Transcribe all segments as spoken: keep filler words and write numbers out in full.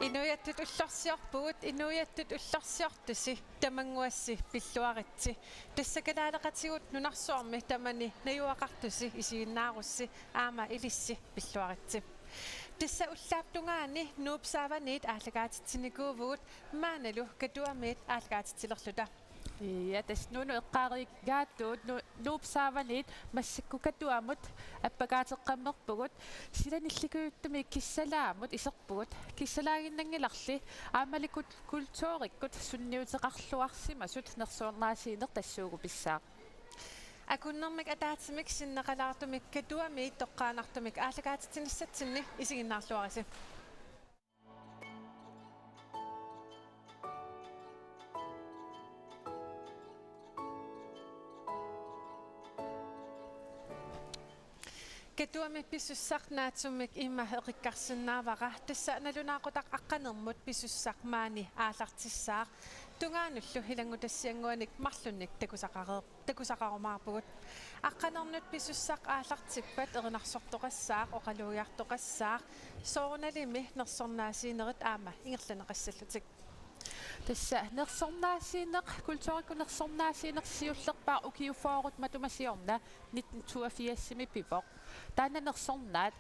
Inuiattut ullorsiorpugut, inuiattut ullorsiortusi, tamannguassi pilluaritsi. Tassa kalaaleqatigut nunarsuarmi tamani najugaqartusi isiginnaarussi aamma ilissi pilluaritsi. Tassa ullaap tungaani Nuup saavaniit aallakaatitsinikuuvugut maannalu Katuamiit aallakaatitsilerluta. Ja, tassa Nuunup eqqaareeqqaatut Nu-, Nuup saavaniit massakkut Katuamut appakaateqqammerpugut, sila nillikujuttumik Kissalaamut iserpugut. Kissalaaginnanngilarli aammalu kul-, kulturikkut sunniuteqarluarsimasut nersornaasiineq tassuugupissaaq. Akunnermik ataatsimik sinneqalaartumik Katuamiit toqqaannartumik aallakaatitsinissatsinni isiginnaarluarisi. Katuami pisussaq naatsumik ima eqikkarsinnaavara, tassa nalunaaqutaq aqqanermut pisussaq maani aallartissaaq. Tungaanullu ilanngutassiannguanik marlunnik takusaqareer-, takusaqarumaarpugut. Aqqanernut pisussaq aallartippat erinarsortoqassaaq, oqalugiartoqassaaq, soorunalimi nersornaasiinerit aamma ingerlanneqassallutik. Tassa nersornaasiineq, kulturikkut nersornaasiineq siullerpaaq ukiut fyrret matuma siorna nitten toogfirsimi pivoq. Taanna nersornaat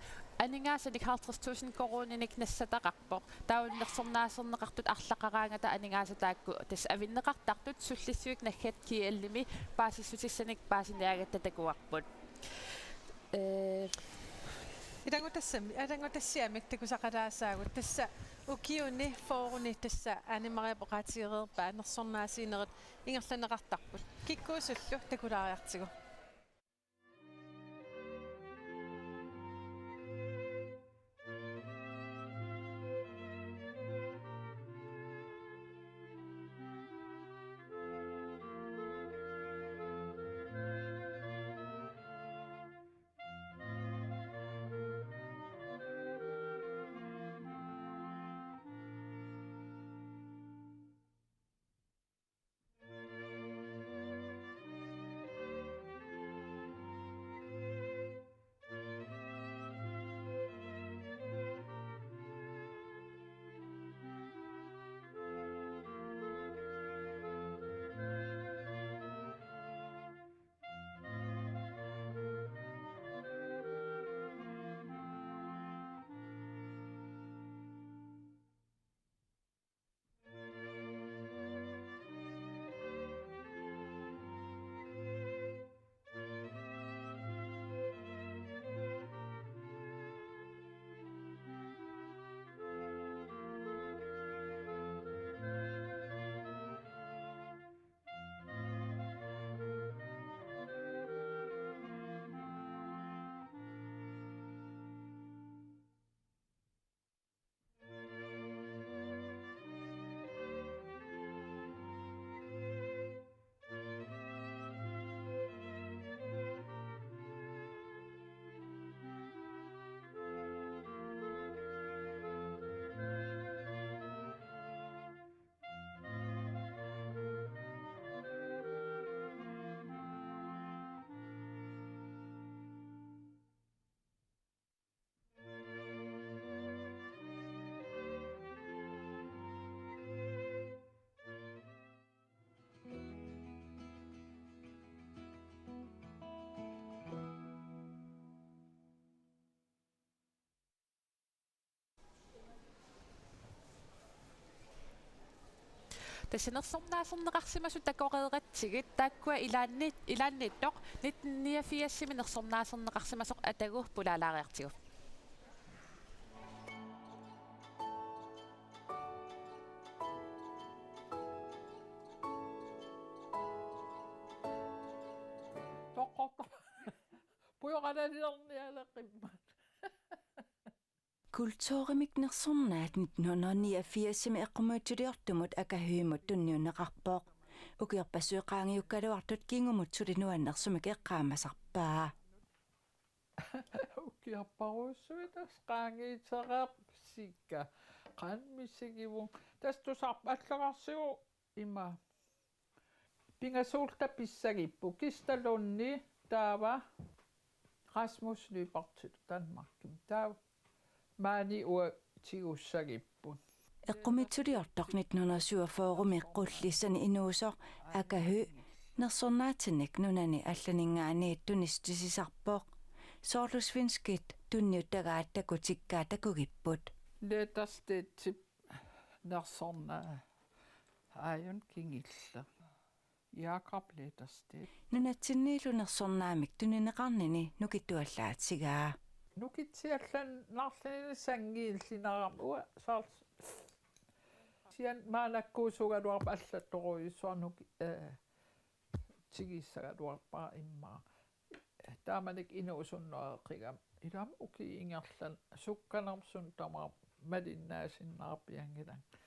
aningaasanik halvtreds tusind koruuninik nassataqarpoq. Taava nersornaaserneqartut arlaqaraangata aningaasat taakku tassa avinneqartartut sullissivik naggat G L-imi paasissutissanik paasiniaagatta takuarput. Ee, ilanngutassami-, ilanngutassiamik takusaqalaasaagut, tassa ukiuni fyrreni tassa Ane Mariep oqaatigereerpaa nersornaasiinerit ingerlanneqartarput. Kikkuusullu takulaariartigu. Tassa nersornaaserneqarsimasut takoreeratsigit, taakkua ilaanni-, ilaanniittoq nitten niogfirsimi nersornaaserneqarsimasoq atagu pulaalaariartigu. Toqqortoq. Pujoqalaliornialeqimmat. Kulturimik nersornaat nitten hundrede niogfirsimi eqqumiitsuliortumut Akahiimut tunniunneqarpoq. Ukiorpassuit qaangiukkaluartut kingumut suli nuannersumik eqqaamasarpaa. Ukiorparujussuit tassa qaangiutereerput, sikka qanoq misigivunga. Tassa tusarput allagarsivoq ima. Pingasuulluta pissagipput. Kista Lundi taava Rasmus Lyberth Danmarkimi. Taava maani uagut tigussagipput. Eqqumiitsuliortoq nitten hundrede syvogfyrremi Qullissani inuusoq Aka Høegh nersornaatinnik nunani allaninngaanniit tunissutissarpoq. Soorlu svenskit tunniuttagaat takutikkaat takugipput. Letterstedtip nersornaa aajuna kingulleq. Jakob Letterstedt. Nunatsinniillu nersornaamik tunineqarnini nukittuallaatigaa. Nukitsiallannarluni sanngiillinarami uanga soorlu sian maanakkuusugaluarpa allattorujussuaq nuki-, eh, tigissagaluarpara immaqa. Taamanikkut inuusunnereqigami ilami ukiut ingerlaneranni sukkanermut suna tamaat malinnaasinnaarpianngilanga.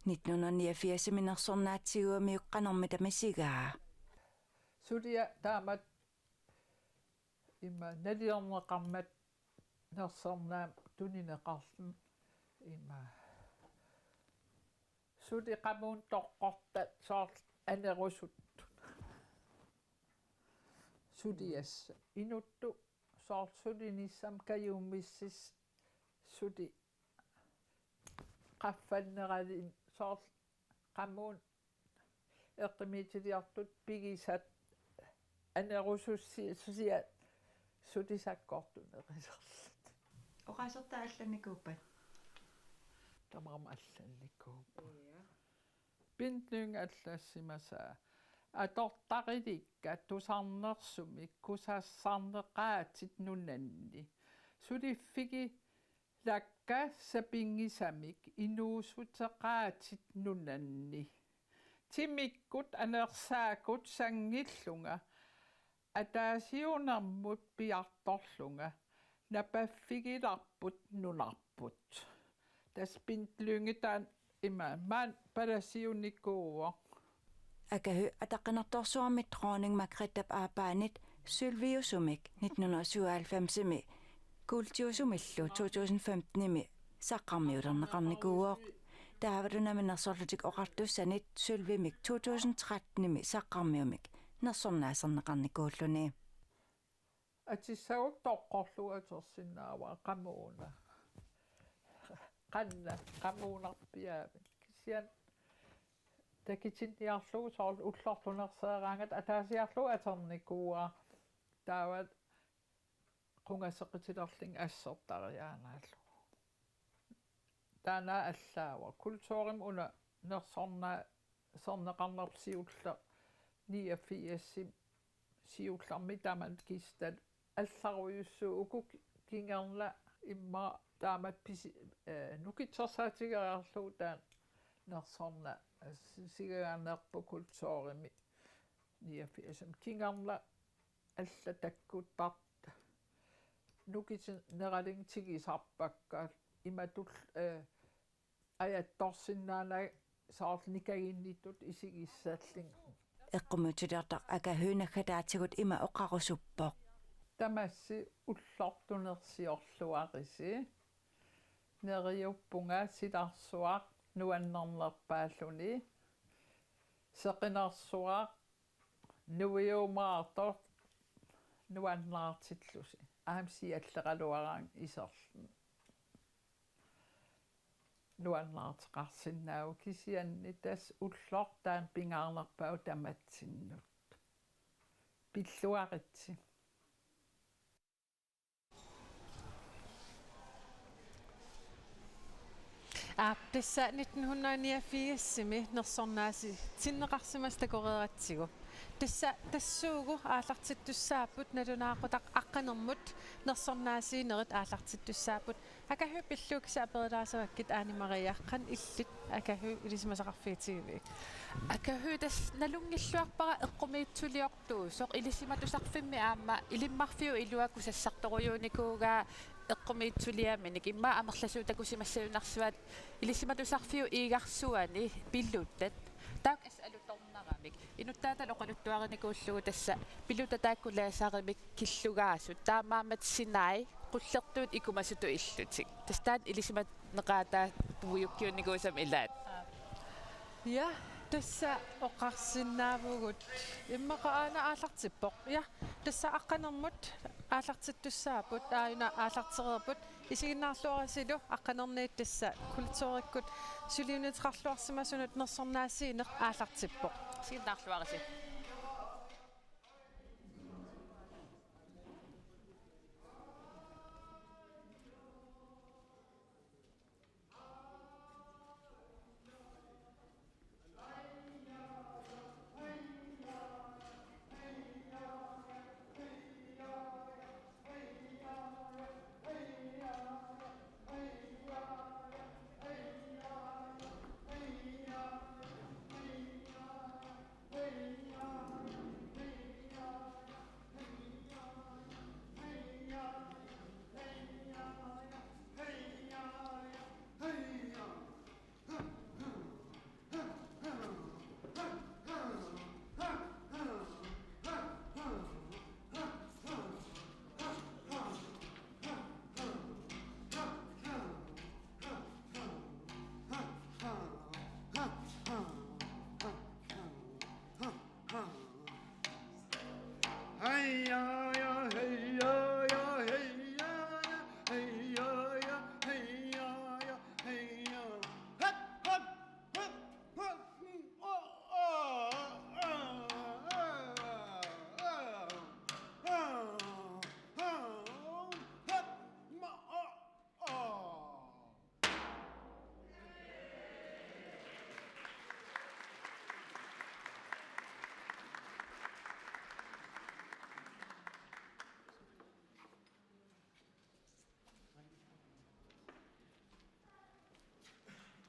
Nitten hundrede niogfirsimi nersornaatiguamiuk qanermita misigaa. Suliaq taamatut ima nalilerneqarmat nersornaamik tunineqarluni ima. Suli qamuuna toqqortat soorlu anerusuttut. Suliassat. Inuttut soorlu sulinissamut kajumissuseq suli qaffanneralin soorlu qamuuna eqqumiitsuliortut pigisat anerusussi-, susiat suli sakkortunerulerlutik. Oqaasertaa allannikuuppat? Tamarmik allannikuupput. Ja. Bent Lynge allassimasaa: Atortarilikka tusarnersumik kusassarneqaatit nunanni. Suliffigilakka sapinngisamik inuussuteqaatit nunanni. Timikkut anersaakkut sanngillunga ataasiunermut piartorlunga napaffigilarput nunarput. Tassa Bent Lynge taanna ima maani palasiunikuuvoq. Aka Høegh ataqqinartorsuarmit dronning Margrethep aappaanit sølviusumik nitten hundrede syvoghalvfemsimi kuultiusumillu to tusind femtenimi saqqarmiulerneqarnikuuvoq. Taavalu Namminersorlutik Oqartussanit sølvimik to tusind trettenimi saqqarmiumik nersornaaserneqarnikuulluni. Atissagukku toqqorlugu atorsinnaavara qamuuna. Qanna qamuunarpiaavik. Kisianni takutinniarlugu soorlu ullortunerseeraangata ataasiarlugu atornikuuara. Taava qungasequtilerlunga assertariaanaallugu. Taanna allaavoq. Kulturimi una nersornaa-, -serneqarnerput siulleq niogfirsimi siullermi tamanna kistat allarujussuuvoq uku kingorna immaqa taamatut pisi-, eh, nukittorsaatigeriarlugu taanna nersornaa-, eh, si-, sigagaannerput kulturimi niogfirsimi kingorna allat takkuttartut nukitinneralugit tigusarpakka imatut, eh, ajattorsinnaanagit soorlu nikaginnittut isigissallugit. Eqqumiitsuliortoq Aka Høegh naggataatigut ima oqarusuppoq: Tamassi ullortunersiorluaritsi. Neriuppunga silarsuaq nuannernerpaalluni. Seqinersuaq nuiumaartoq nuannaartillusi. Aamma sialleraluaraangat iserluni. Nuannaarteqarsinnaavoq kisianni tassa ullortaaq pingaarnerpaavoq tamatsinnut. Pilluaritsi. Aap, tassa nitten hundrede niogfirsimi nersornaasinneqarsimasut takoreeratsigu. Tassa tassuugu aallartittussaapput nalunaaqutaq aqqanermut nersornaasiinerit aallartittussaapput. Aka Høegh, pillugu kisiat aperulaasavakkit. Aani Maria, qanoq illit Aka Høegh ilisimasaqarfigitigiviuk? Aka Høegh tassa nalunngilluarpara eqqumiitsuliortuusoq, ilisimatusarfimmi aamma Ilimmarfiup ilua kusassartorujuunikuugaa eqqumiitsuliaminik, immaqa amerlasuut takusimassajunarsuat ilisimatusarfiup iigarsuani pilutat. Taakku assut alutornaramik. Inuttaatalu oqaluttuarinikuullugu tassa pilutat taakku laserimik killugaasut. Taamaammat sinai qullertuut ikumasutut illutik. Tassa taanna ilisimaneqaataa puiukkiunnikuusama ilaat. Ja, Tassa oqarsinnaavugut immaqa aana aallartippoq. Ja, tassa aqqanermut aallartittussaapput, aajuna aallartereerput. Isiginnaarluarisilu aqqanerniit tassa kulturikkut suliuniteqarluarsimasunut nersornaasiineq aallartippoq. Isiginnaarluarisi.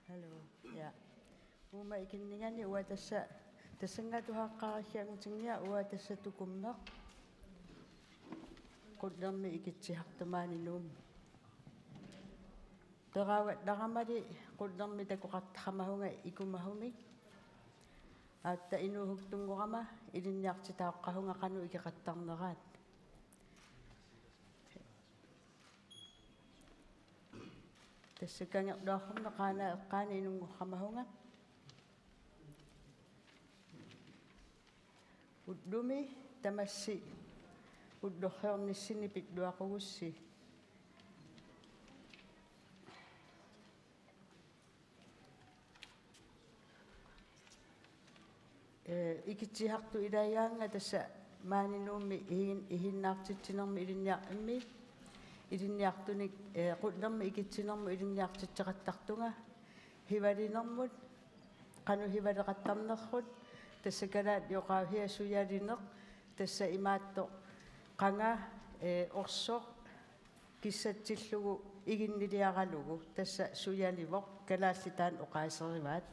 Hallo. Ja. Uuma ikinningani uanga tassa, tassanngaattuhaaqqaarassianngutinngilanga, uanga tassa Tukummeq. Qullermik ikitsisartoq maani Nuummi. Peqarugallaramali qullermik takoqartaramavunga ikumagumik. Aatsaat inuusuttunngorama ilinniartitaqaqqavunga qanoq ikeqartarneraat. Tassa Kangerluarfimmi Qaanaap eqqaani inunngoramavunga. Ullumi tamassi ullorsiornissinni pilluaqqugussi. Ee, ikitsisartut ilaagaannga tassa maani Nuummi ihin-, ihinnaartitsinermi ilinniar-, immi, ilinniartunik, ee, qullermik ikitsinermut ilinniartitseqartartunga, hivalinermut, qanoq hivaleqartarnerput, tassa kalaallit oqaavia sujalineq, tassa imaattoq qanga, ee, orsoq, kissatsillugu iginniliaralugu, tassa sujalivoq, kalaallit taanna oqaaserivaat.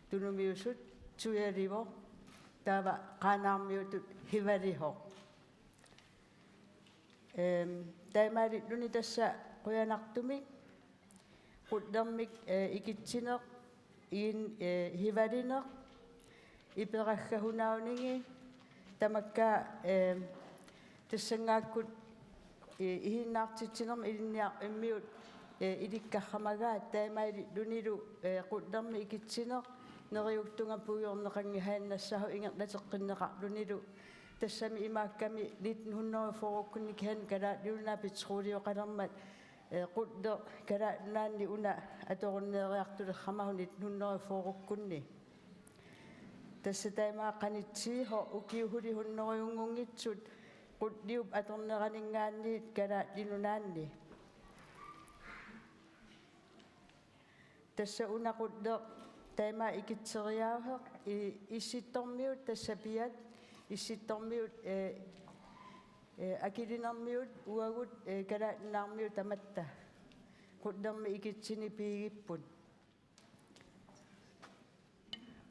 Tunumiusut sujalivoq, taava qaanaarmiutut hivalivoq. Ehm, taamaalilluni tassa qujanartumik, qullermik, eh, ikitsineq, iin-, eh, hivalineq, iperaggahunaanigi, tamakku, eh, tassanngaakkut, eh, ihinnaartitsinermi ilinniar-, immiut, eh, ilikkarsimagaat, taamaalillunilu, eh, qullermik ikitsineq, neriuppunga puigorneqanngisaannassasoq ingerlateqqinneqarlunilu, tassami imaakkami nitten hundrede og fyrrekkunni kisianni Kalaallit Nunaat petroleoqalermat, eh, qulleq Kalaallit Nunaanni una atorunnaariartulersimavoq nitten hundrede og fyrrekkunni. Tassa taama qanitsisoq ukiut suli hundredeunngunngitsut qulliup atorneraninngaanniit Kalaallit Nunaanni. Tassa una qulleq taama ikitseriaaseq i-, Issittormiut tassa piat, Issittormiut, eh, eh, Akilinermiut uagut, eh, Kalaallit Nunaarmiut tamatta. Qullermik ikitsineq pigipput.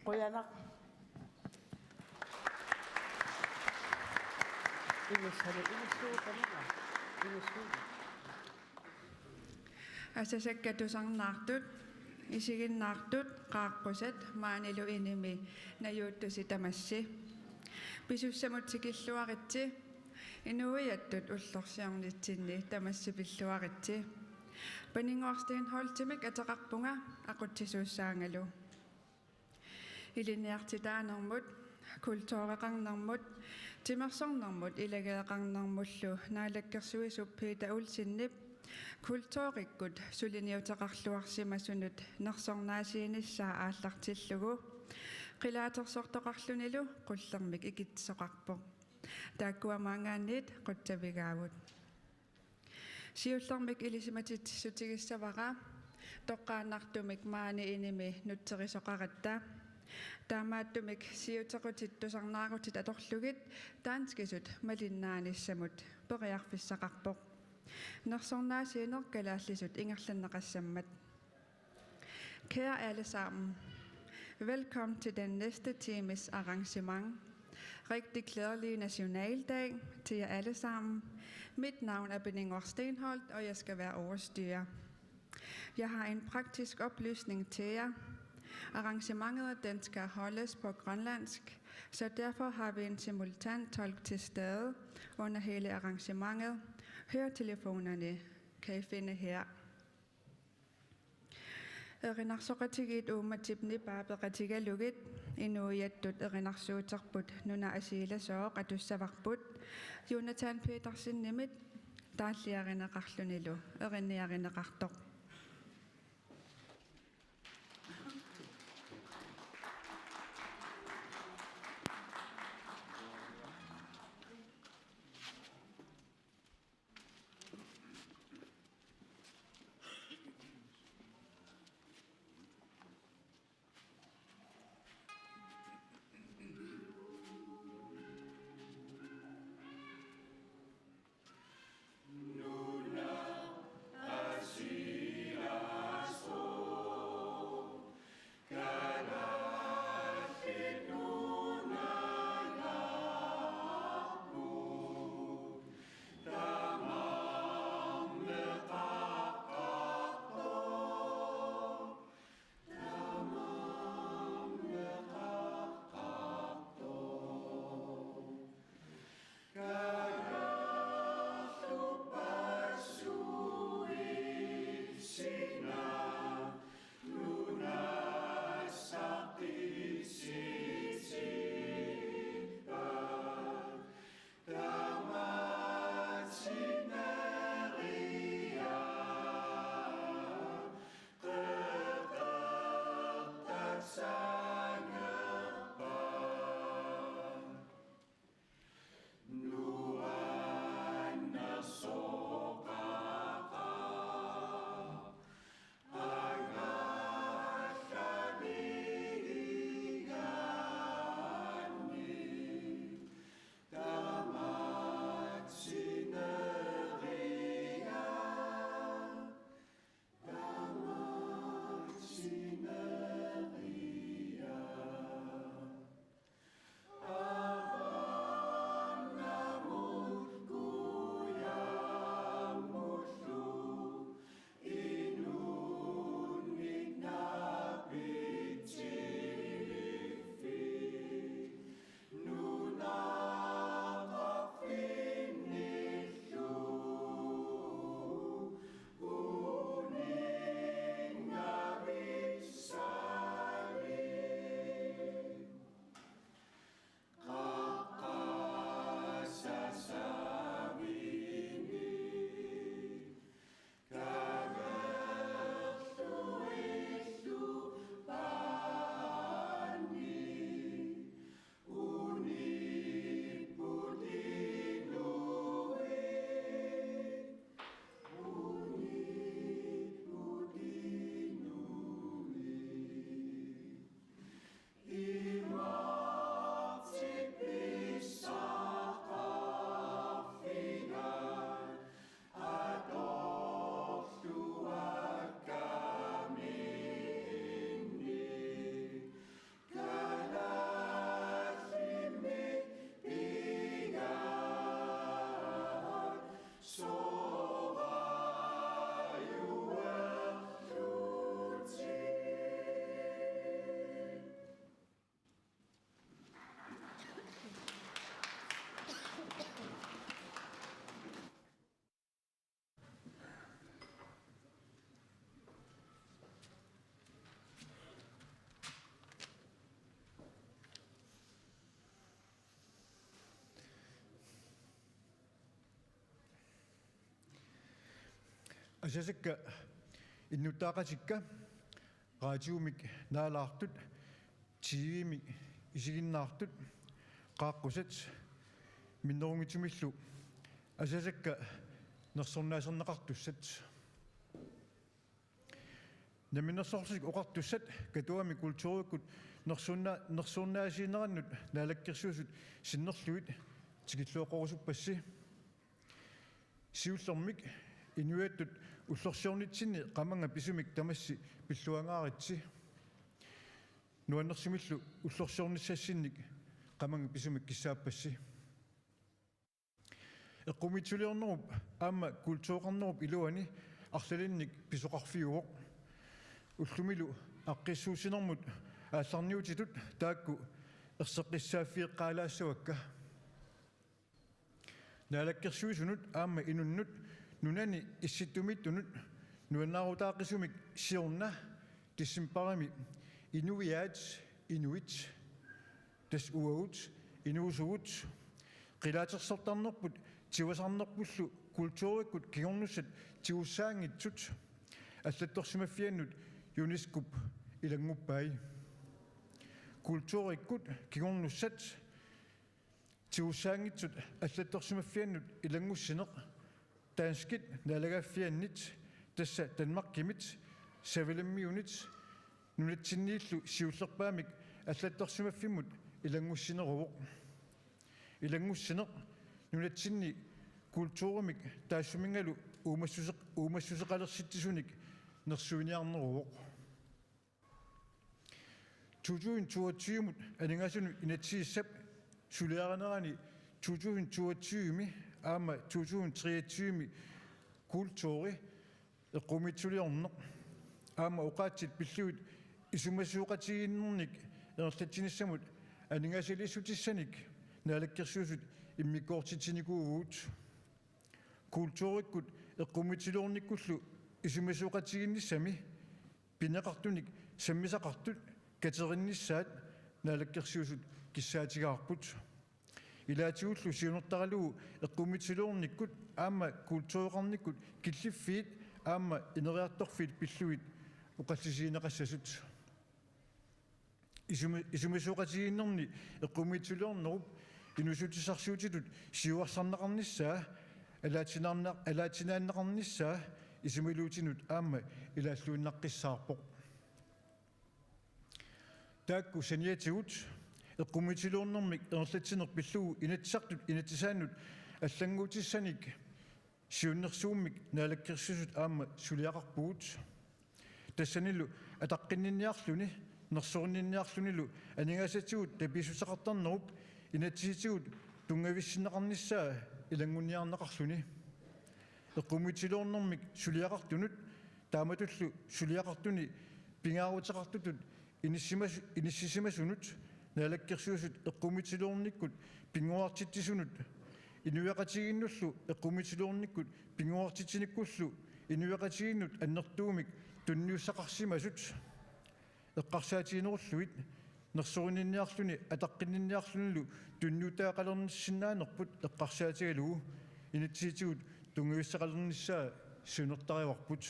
Qujanaq. Inussani, inussuu, tamana. Inussuu. Asasakka tusarnaartut, isiginnaartut, qaaqqusat, maanilu inimi, najuuttusi tamassi. Pisussamut tikilluaritsi, inuiattut ullorsiornitsinni tamassi pilluaritsi. Paninnguaq Steenholdtimik ateqarpunga aqutsisuussaangalu. Ilinniartitaanermut, kultureqarnermut, timersornermut ilageeqarnermullu naalakkersuisup Peter Olsenip kulturikkut suliniuteqarluarsimasunut nersornaasiinissaa aallartillugu qilaatersortoqarlunilu qullermik ikitsisoqarpoq. Taakkua maanngaanniit qutsavigaavut. Siullermik ilisimatitsissutigissavara toqqaannartumik maani inimi nutserisoqaratta. Taamaattumik siutequtit tusarnaarutit atorlugit danskisut malinnaanissamut periarfissaqarpoq. Nersornaasiineq kalaallisut ingerlanneqassammat. Kære alle sammen. Velkommen til den næste times arrangement. Rigtig glædelig nationaldag til jer alle sammen. Mit navn er Beningor Stenholt, og jeg skal være ordstyrer. Jeg har en praktisk oplysning til jer. Arrangementet, den skal holdes på grønlandsk, så derfor har vi en simultan tolk til stede under hele arrangementet. Høretelefonerne kan I finde her. Erinarsoqatigiit uummatip nipaa peqatigalugit inuiattut erinarsuuterput nuna asiilasooq atussavarput Jonathan Petersenimit taalliarineqarlunilu erinniarineqartoq. Asasakka innuttaaqatikka, raatiumik naalaartut, T V-mik isiginnaartut, qaaqqusat minnerunngitsumillu asasakka nersornaaserneqartussat. Namminersorlutik Oqartussat Katuami kulturikkut nersorna-, nersornaasiinerannut naalakkersuisut sinnerlugit tikilluaqqorusuppassi. Siullermik inuiattut ullorsiornitsinni qamannga pisumik tamassi pilluangaaritsi. Nuannersumillu ullorsiornissassinnik qamannga pisumik kissaappassi. Eqqumiitsuliornerup aamma kultureqarnerup iluani arlalinnik pisoqarfiuvoq. Ullumilu aaqqissuussinermut aallarniutitut taakku erseqqissaaffeqalaassavakka. Naalakkersuisunut aamma inunnut nunani issittumiittunut nuannaarutaaqisumik siorna decembarimi inuiaat, inuit, tassa uagut, inuusugut, qilaatersortarnerput tigusarnerpullu kulturikkut kingornussat tigussaanngitsut allattorsimaffiannut UNESCO-p ilannguppai. Kulturikkut kingornussat tigussaanngitsut allattorsimaffiannut ilanngussineq danskit naalagaaffiannit, tassa Danmarkimit, Savalimmiunit nunatsinniillu siullerpaamik allattorsimaffimmut ilanngussineruvoq. Ilanngussineq nunatsinni kulturimik taassuminngalu uumassuseq-, uumassuseqalersitsisunik nersuiniarneruvoq. To tusind toogtyve-mut aningaasanut inatsisissap suliarinerani to tusind toogtyve-mi aamma to tusind treogtyve-mi kulturi eqqumiitsuliorneq aamma oqaatsit pillugit isumasuuqatigiinnernik ingerlatsinissamut aningaasaliissutissanik naalakkersuisut immikkoortitsinikuuvugut. Kulturikkut eqqumiitsuliornikkullu isumasuuqatigiinnissami pineqartunik sammisaqartut katerinnissaat naalakkersuisut kissaatigaarput. Ilaatigullu siunertaralugu eqqumiitsuliornikkut aamma kultureqarnikkut killiffiit aamma ineriartorfiit pillugit oqallisigineqassasut. Isumi-, isumasuuqatigiinnerni eqqumiitsuliornerup inuussutissarsiutitut siuarsarneqarnissaa, alaatsinaarna-, alaatsinaanneqarnissaa isumaluutinut aamma ilaalluinnaqqissaarpoq. Taakku saniatigut eqqumiitsuliornermik ingerlatsineq pillugu Inatsisartut inatsisaannut allannguutissanik siunnersuummik naalakkersuisut aamma suliaqarpugut. Tassanilu ataqqinninniarluni, nersorinninniarlunilu aningaasatigut tapiissuseqartarnerup inatsisitigut tunngavissinneqarnissaa ilanngunniarneqarluni. Eqqumiitsuliornermik suliaqartunut taamatullu suliaqartuni pingaaruteqartutut inissimas-, inissisimasunut naalakkersuisut eqqumiitsuliornikkut pinnguartitsisunut inuiaqatigiinnullu eqqumiitsuliornikkut pinnguartitsinikkullu inuiaqatigiinnut annertuumik tunniussaqarsimasut eqqarsaatiginerullugit nersorinninniarluni ataqqinninniarlunilu tunniutaqalersinnaanerput eqqarsaatigalugu inatsisitigut tunngavissaqalernissaa siunertarivarput.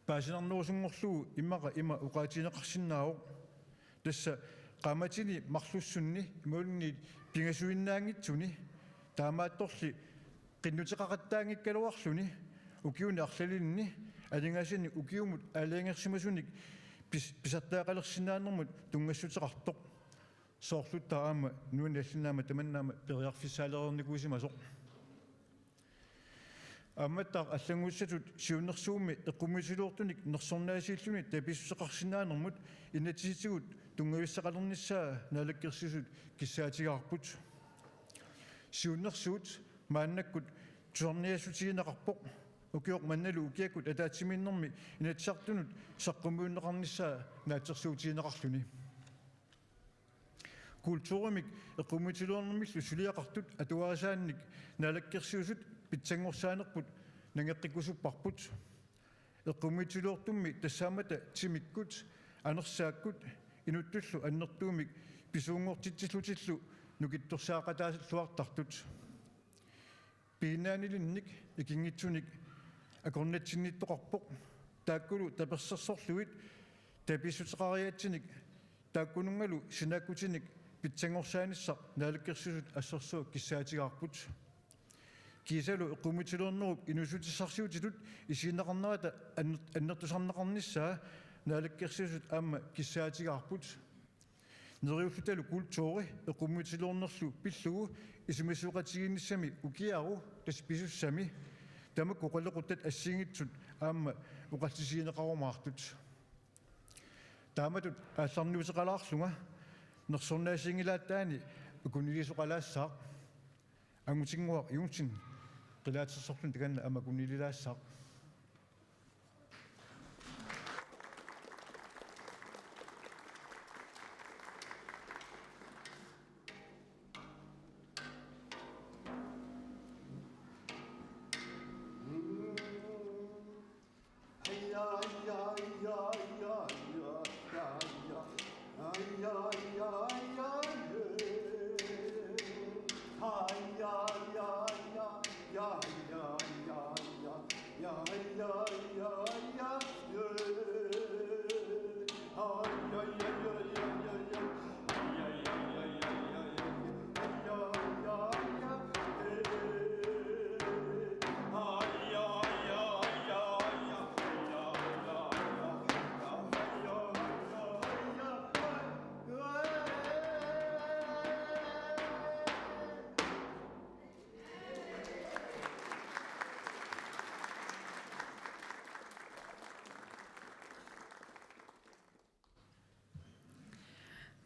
Paasinarnerusunngorlugu immaqa ima oqaatigineqarsinnaavoq. Tassa qaammatini marlussunni imaluunniit pingasuinnaanngitsuni taamaattorli qinnuteqaqattaanngikkaluarluni ukiuni arlalinni aningaasanik ukiumut aalajangersimasunik pis-, pisartagaqalersinnaanermut tunngassuteqartoq. Soorluttaa aamma nuanni allannaama tamannaama periarfissaalereernikuusimasoq. Aammattaaq allannguutissatut siunnersuummi eqqumiitsuliortunik nersornaasiilluni tapiissuseqarsinnaanermut inatsisitigut tunngavissaqalernissaa naalakkersuisut kissaatigaarput. Siunnersuut maannakkut tusarniaassutigineqarpoq. Ukioq mannalu ukiakkut ataatsimiinnermi Inatsisartunut saqqummiunneqarnissaa naatsorsuutigineqarluni. Kulturimik eqqumiitsuliornermillu suliaqartut atuarisaannik naalakkersuisut pitsanngorsaanerput nangeqqikkusupparput. Eqqumiitsuliortummi tassaammata timikkut, anersaakkut inuttullu annertuumik pisuunngortitsillutillu nukittorsaaqataalluartartut. Piginnaanilinnik ikinngitsunik akornatsinniittoqarpoq. Taakkulu tapersersorlugit tapiissuteqariaatsinik taakkununngalu sinaakkutinik pitsanngorsaanissaq Naalakkersuisut assorsuaq kissaatigaarput. Kiisalu eqqumiitsuliornerup inuussutissarsiutitut isiginneqarnerata anner-, annertusarneqarnissaa Naalakkersuisut aamma kissaatigaarput. Neriullutalu kulturi eqqumiitsuliornerlu pillugu isumasioqatigiinnissami ukiaru tassa pisussami tamakku oqaloqattaartut assigiinngitsut aamma oqallisigineqarumaartut. Taamatut aallarniuteqalaarlunga nersornaasiinngilaataani akuniliisoqalaassaaq. Angutinnguaq Joensen qilaatersorluni takanna aamma akunililaassaaq.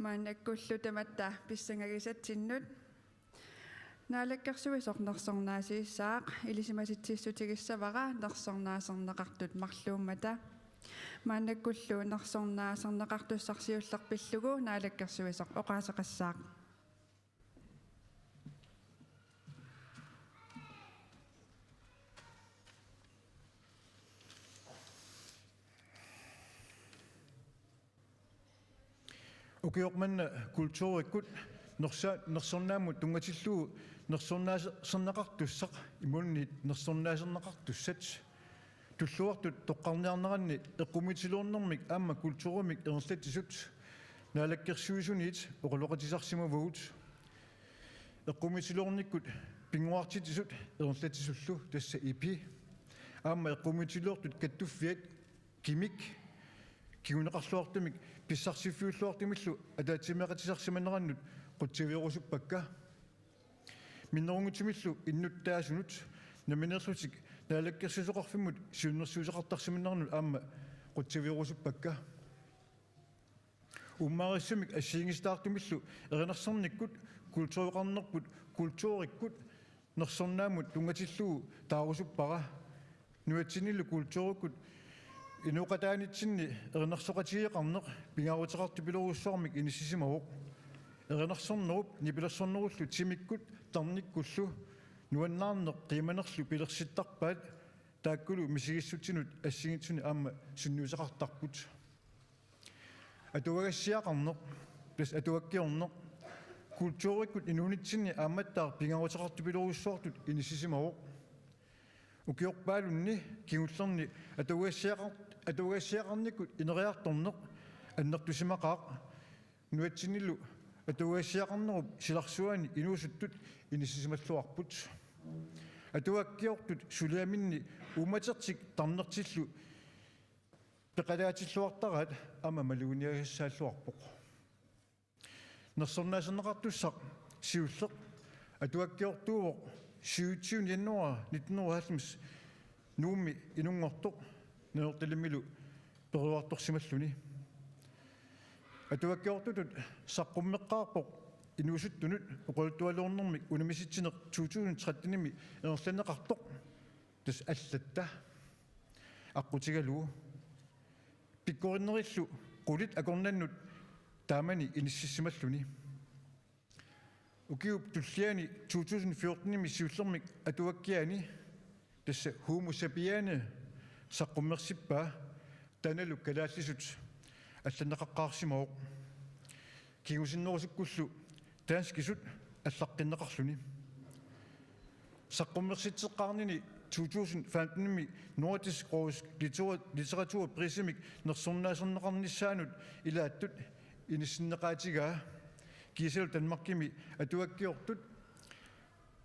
Maannakkullu tamatta pissangagisatsinnut. Naalakkersuisoq nersornaasiissaaq, ilisimasitsiissutigissavara nersornaaserneqartut marluummata. Maannakkullu nersornaaserneqartussaq siulleq pillugu naalakkersuisoq oqaaseqassaaq. Ukioq manna kulturikkut nersa-, nersornaammut tunngatillugu nersornaaserneqartussaq imaluunniit nersornaaserneqartussat. Tulluartut toqqarniarneranni eqqumiitsuliornermik aamma kulturimik ingerlatsisut Naalakkersuisuniit oqaloqatisarsimavagut. Eqqumiitsuliornikkut pinnguartitsisut ingerlatsisullu tassa I P I. Aamma eqqumiitsuliortut kattuffiat kimik kinguneqarluartumik pissarsiffiulluartumillu ataatsimeeqatisarsimanerannut qutsavigerusuppakka. Minnerunngitsumillu innuttaasunut nammineerlutik Naalakkersuisoqarfimmut siunnersuisoqartarsimanerannut aamma qutsavigerusuppakka. Uummaarissumik assigiinngisitaartumillu erinarsornikkut, kultureqarnerput, kulturikkut nersornaammut tunngatillugu taarusuppara. Nunatsinnilu kulturikkut inooqataanitsinni erinarsoqatigeeqarneq pingaaruteqartupilorujussuarmik inissisimavoq. Erinarsornerup nipilersornerullu timikkut tarnikkullu nuannaarneq qiimanerlu pilersittarpaat taakkulu misigissutsinut assigiinngitsunik aamma sunniuteqartarput. Atuagassiaqarneq, tassa atuakkiorneq, kulturikkut inuunitsinni aammattaaq pingaaruteqartupilorujussuartut inissisimavoq. Ukiorpaalunni kingullerni atuagassiaqar-, atuagassiaqarnikkut ineriartorneq annertusimaqaaq. Nunatsinnilu atuagassiaqarnerup silarsuani inuusuttut inissisimalluarput. Atuakkiortut suliaminni uummatertik tarnertillu peqalaatilluartaraat aamma maluginiagassaalluarpoq. Nersornaaserneqartussaq siulleq atuakkiortuuvoq syvogtyvende januar nitten hundrede og halvfems Nuummi inunngortoq Nanortalimmilu periartorsimalluni. Atuakkiortutut saqqummeqqaarpoq inuusuttunut oqaluttualuornermik unammisitsinera to tusind tretten-imi ingerlanneqartoq. Tassa allatta aqqutigalugu. Pikkorinnerillu qulit akornannut taamani inississimalluni. Ukiup tulliani to tusind fjorten-imi siullermik atuakkiani, tassa Homo sapiens, saqqummersippaa, taannalu kalaallisut allanneqaqqaarsimavoq. Kingusinnerusukkullu danskisut allaqqinneqarluni. Saqqummersitseqqaarnini to tusind femten-imi Nordisk Råds littera-, litteraturprisimik nersornaaserneqarnissaanut ilaattut inissinneqaatigaa, kiisalu Danmarkimi atuakkiortut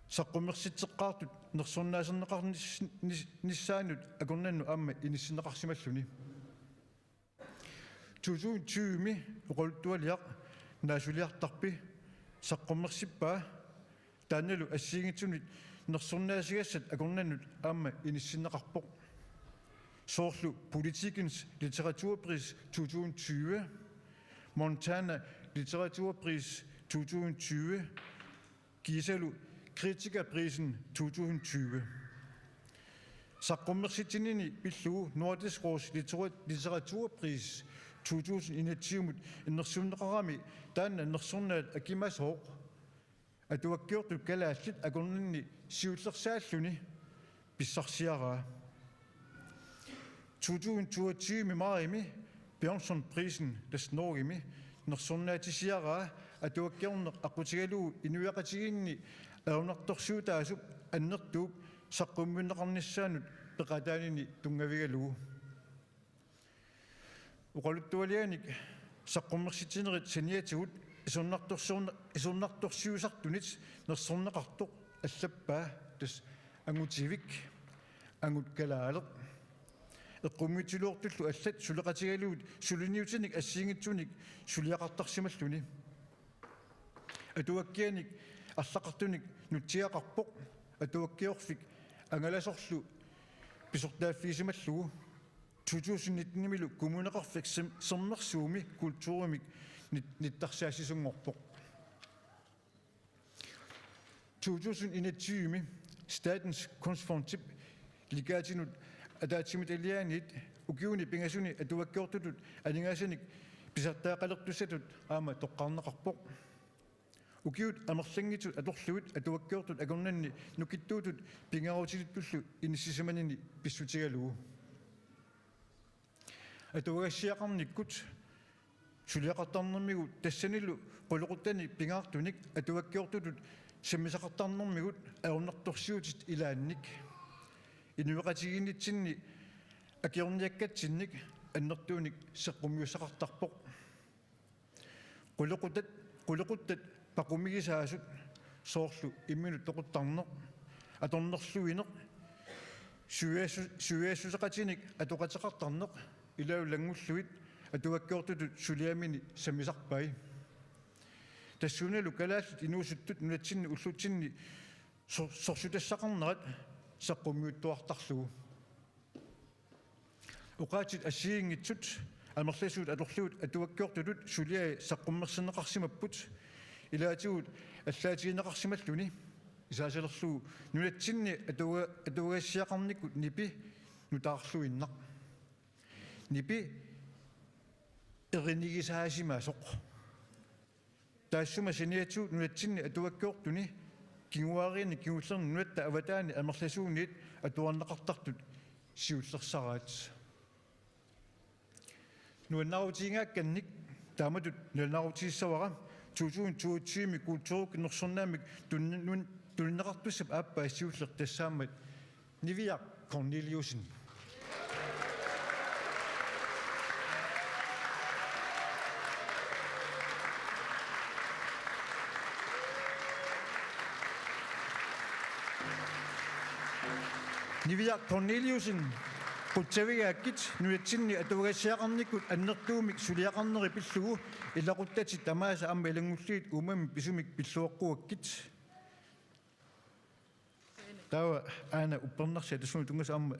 saqqummersitseqqaartut nersornaaserneqarnis-, nis-, nissaannut akornannut aamma inissinneqarsimalluni. To tusind tyve-mi oqaluttualiaq Naasuliartarpi saqqummersippaa, taannalu assigiinngitsunit nersornaasigassat akornannut aamma inissinneqarpoq. Soorlu Politikens Litteraturpris to tusind tyve, Montana Litteraturpris to tusind tyve, kiisalu Kritikerprisen to tusind tyve. Saqqummersitsinini pillugu Nordisk Råds littera-, litteraturpris to tusind enogtyve-mut innersuunneqarami taanna nersornaat akimasooq atuakkiortut kalaallit akornanni siullersaalluni pissarsiaraa. To tusind toogtyve-mi maajimi Bjørnsonprisen, tassa Norgemi, nersornaatisiaraa atuakkiorneq aqqutigalugu inuiaqatigiinni ajornartorsiutaasup annertuup saqqummiunneqarnissaanut peqataanini tunngavigalugu. Oqaluttualianik saqqummersitsinerit saniatigut isornartorsiorne-, isornartorsiusartunit nersorneqartoq allappaa, tassa angutivik, angut kalaaleq. Eqqumiitsuliortullu allat suleqatigalugit suliniutinik assigiinngitsunik suliaqartarsimalluni. Atuakkianik arlaqartunik nutsigaqarpoq, atuakkiorfik angalasorlu pisortaaffigisimallugu. To tusind nitten-imilu Kommuneqarfik Sem-, Sermersuumi kulturimik nit-, nittarsaassisunngorpoq. To tusind enogtyve-mi Statens Kunstfondip Legatinut ataatsimiititaliaaniit ukiuni pingasuni atuakkiortutut aningaasanik pisartaaqqalertussatut aamma toqqarneqarpoq. Ukiut amerlanngitsut atorlugit atuakkiortut akornanni nukittuutut pingaarutilittullu inissisimanini pissutigalugu. Atuagassiaqarnikkut suliaqartarnermigut tassanilu qulequttanik pingaartunik atuakkiortutut sammisaqartarnermigut ajornartorsiutit ilaannik, inuiaqatigiinnitsinni akiorniakkatsinnik annertuunik saqqummiussaqartarpoq. Qulequttat, qulequttat paqumigisaasut, soorlu imminut toquttarneq, atornerluineq, suiassu-, suiassuseqatinik atoqateqartarneq ilaalu ilanngullugit atuakkiortutut suliamini sammisarpai. Tassuunalu kalaallit inuusuttut nunatsinni ullutsinni sor-, sorsutassaqarnerat saqqummiuttuartarlugu. Oqaatsit assigiinngitsut amerlasuut atorlugit atuakkiortutut suliai saqqummersinneqarsimapput, ilaatigut allaatigineqarsimalluni, isaasalerlugu nunatsinni atuga-, atuagassiaqarnikkut nipi nutaarluinnaq. Nipi erinigisaasimasoq. Taassuma saniatigut nunatsinni atuakkiortuni kinguaariinni kingullerni nunatta avataani amerlasuunit atuarneqartartut siullersaraat. Nuannaarutigigaakkannik taamatut nalunaarutigissavara to tusind toogtyve-mi kulturukkut nersornaammik tun-, nun-, tunineqartussap aappaa siulleq tassaammat Niviaq Korneliussen. Niviaq Korneliussen, qutsavigaakkit nunatsinni atuagassiaqarnikkut annertuumik suliaqarneri pillugu ilaquttatit tamaasa aamma ilanngullugit uummamik pisumik pilluaqquakkit. Taava aana uppernarsi atussunut tunngasoq aamma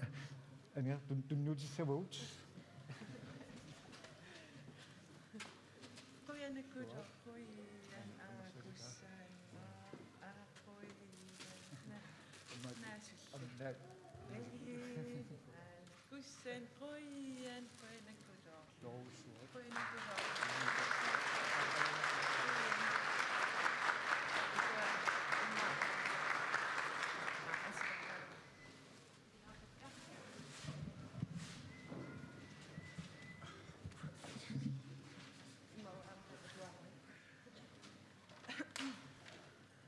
aniar tun-, tunniutissavagut. Qujanaq, qujan, aa, kussaan, aa, qujan, na-, naasulli. Kussan, qujan, qujanaq, qujan.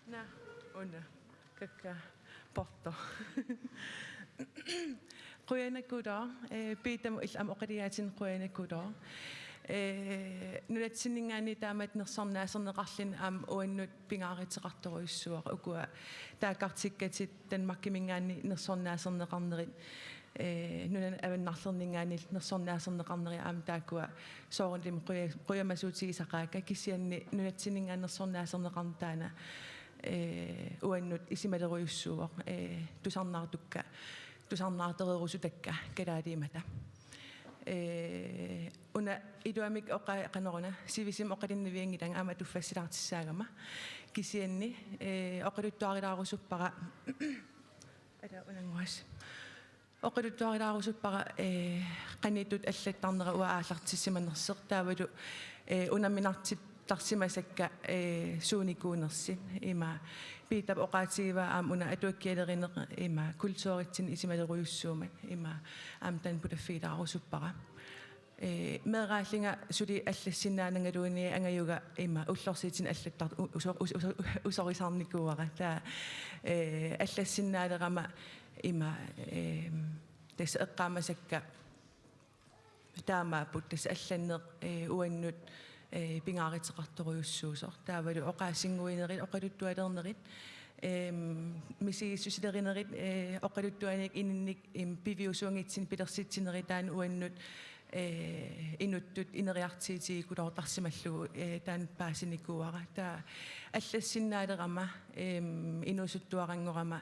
Na, una, kakka, porto. Qujanaq Kulo, eh, Piitamut illit aamma oqiliaatinnik qujanaq Kulo. Eh, nunatsinninngaanniit taamatut nersornaaserneqarluni aamma uannut pingaaruteqartorujussuuara ukua taakkartikkatit Danmarkiminngaanniit nersornaaserneqarnerit, eh, nunanut avannarlerninngaanniit nersornaaserneqarnerit aamma taakkua soorunalimi quja-, qujamasuutigisaqaakka kisianni nunatsinninngaanniit nersornaaserneqarneq taanna, eh, uannut isumalerujussuuvoq, eh, tusarnaartukka, tusarnaartoreerusutakka kalaaliummata. Eh, una iluamik oqa-, qanoruna, sivisumik oqalinnavianngilanga aamma atuffassilaartussaagama. Kisianni, eh, oqaluttuarilaarusuppara, ala unannguasi. Oqaluttuarilaarusuppara, eh, qanoq ittut allattarnera uanga aallartissimanersoq taavalu, eh, unamminartittarsimasakka, eh, suunikuunersut ima Piitap oqaatigivaa aamma una atuakkialerineq ima kulturitsinnut isumalerujussuummat ima aamma taanna pulaffigilaarusuppara. Eh, meeraallunga suli allassinnaanangaluunniit angajuga ima ullorsiutinik allattar-, u-, uso-, uso-, uso-, usorisarnikuuara. Taava, eh, allassinnaalerama ima, eh, tassa eqqaamasakka taamaapput tassa allanneq, eh, uannut, eh, pingaaruteqartorujussuusoq. Taavalu oqaasinnguinerit, oqaluttualernerit, ehm, misigissusilerinerit, eh, oqaluttuanikkut ininnik, em, piviusuunngitsunik pilersitsinerit taanna uannut, eh, inuttut ineriartuutigikulloortarsimallugu, eh, taanna paasinikuuara. Taava allassinnaalerama, em, inuusuttuaranngorama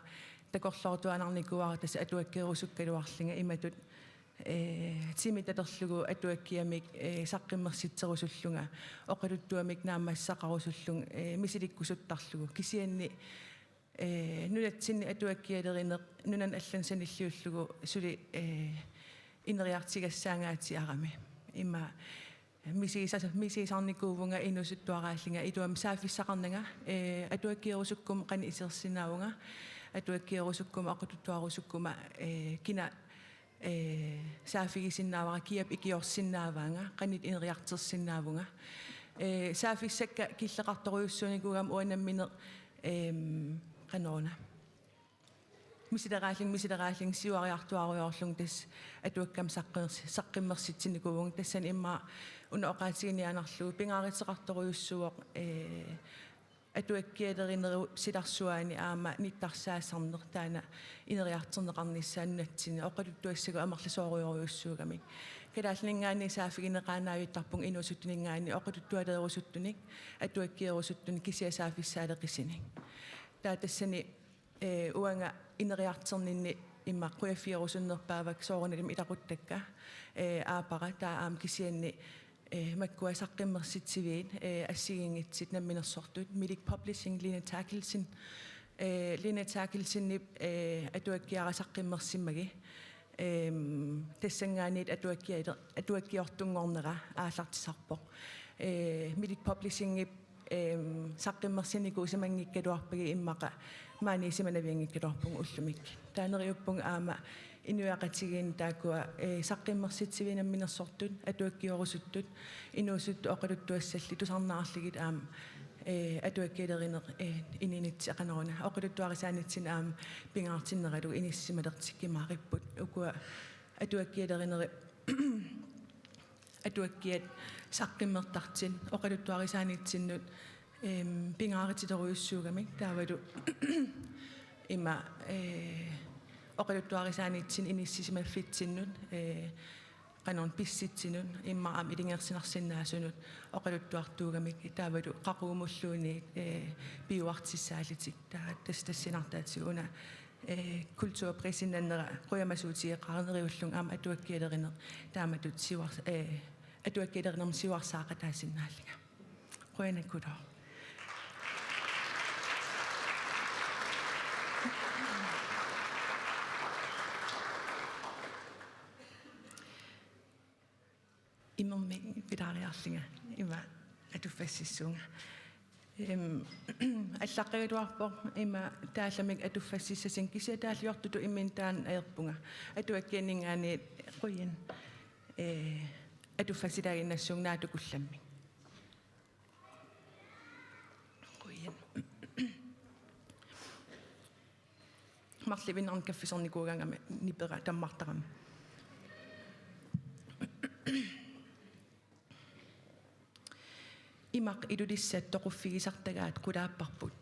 takorloortuaannarnikuuara tassa atuakkiorusukkaluarlunga imatut, eh, timitalerlugu atuakkiamik, eh, saqqummersitserusullunga, oqaluttuamik naammassisaqarusullunga, eh, misilikkusuttarlugu. Kisianni, eh, nunatsinni atuakkialerineq, nunanut allanut sanilliullugu suli, eh, ineriartugassaangaatsiarami. Ima misigisas-, misigisarnikuuvunga inuusuttuaraallunga iluamik saaffissaqarnanga, eh, atuakkiorusukkumma qanoq isersinnaavunga, atuakkiorusukkumma oqaluttuarusukkuma, eh, kina, eh, saaffigisinnaavara, kiap ikiorsinnaavaanga, qanoq ineriartorsinnaavunga. Eh, saaffissakka killeqartorujussuunikuugama uanga nammineq, em, qanoruna. Misileraallunga, misileraallunga siuariartuaarujoorlunga tassa atuakkamik saqqummersi-, saqqummersitsinnikuuvunga tassani immaqa una oqaatiginiaannarlugu pingaaruteqartorujussuuvoq, eh, atuakkialerinerup silarsuaani aamma nittarsaasarneq taanna ineriartorneqarnissaa nunatsinni oqaluttuassagut amerlasoorujorujussuugamik. Kalaalliningaanniit saaffigineqaannavittarpunga inuusuttuninngaanniit oqaluttualeerusuttunik, atuakkiorusuttunik kisianni saaffissaaleqisunik. Taava tassani eh, uanga ineriartorninni immaqa qujaffigerusunnerpaavakka soorunalimi ilaquttakka, eh, aappara taava aamma kisianni, eh, makkua saqqummersitsiviit, eh, assigiinngitsut namminersortut, Milik Publishing, Lene Terkelsen, eh, Lene Terkelsenip, eh, atuakkiara saqqummersimmagit, ehm, tassanngaanniit atuakkia-, atuakkiortunngornera aallartisarpoq. Eh, Milik Publishingip ehm, saqqummersinnikuusimanngikkaluarpagit immaqa maani isumanavianngikkaluarpunga ullumikkut. Taava neriuppunga aamma inuiaqatigiinni taakkua, eh, saqqummersitsiviit namminersortut, atuakkiorusuttut, inuusuttut oqaluttuassallit tusarnaarlugit aamma, eh, atuakkialerineq, eh, ininitsi qanoruna. Oqaluttuarisaanitsinni aamma pingaartinneralugu inissisimalertikkumaaripput. Ukua atuakkialerinerit atuakkiat saqqummertartut oqaluttuarisaanitsinnut, ehm, pingaarutilerujussuugamik taavalu ima, eh, oqaluttuarisaanitsinnut inissisimaffitsinnut, eh, qanoruna pissutsinut immaqa aamma ilungersunarsinnaasunut oqaluttuartuugamik taavalu qaqugumulluunniit, eh, piuartussaallutik taava tassa tassunartaatigut una eh, kulturprisinnera qujamasuutigeqaara neriullunga aamma atuakkialerineq taamatut siuars-, eh, atuakkialerinermut siuarsaaqataasinnaallunga. Qujanaq Kulo. Imermik pilaariarlunga ima atuffassissuunga. Ehm, allaqqagaluarpoq ima taallamik atuffassissasunga kisianni taalliortutut imminut taanna ajorpunga. Atuakkianninngaanniit qujan, eh, atuffassillaaginnassuunga naatsukullammik. Qujan. Marluinnarnik kaffisernikuugaangama nipera tammartarami. Imaq Ilulissat toquffigisartagaat qulaapparput.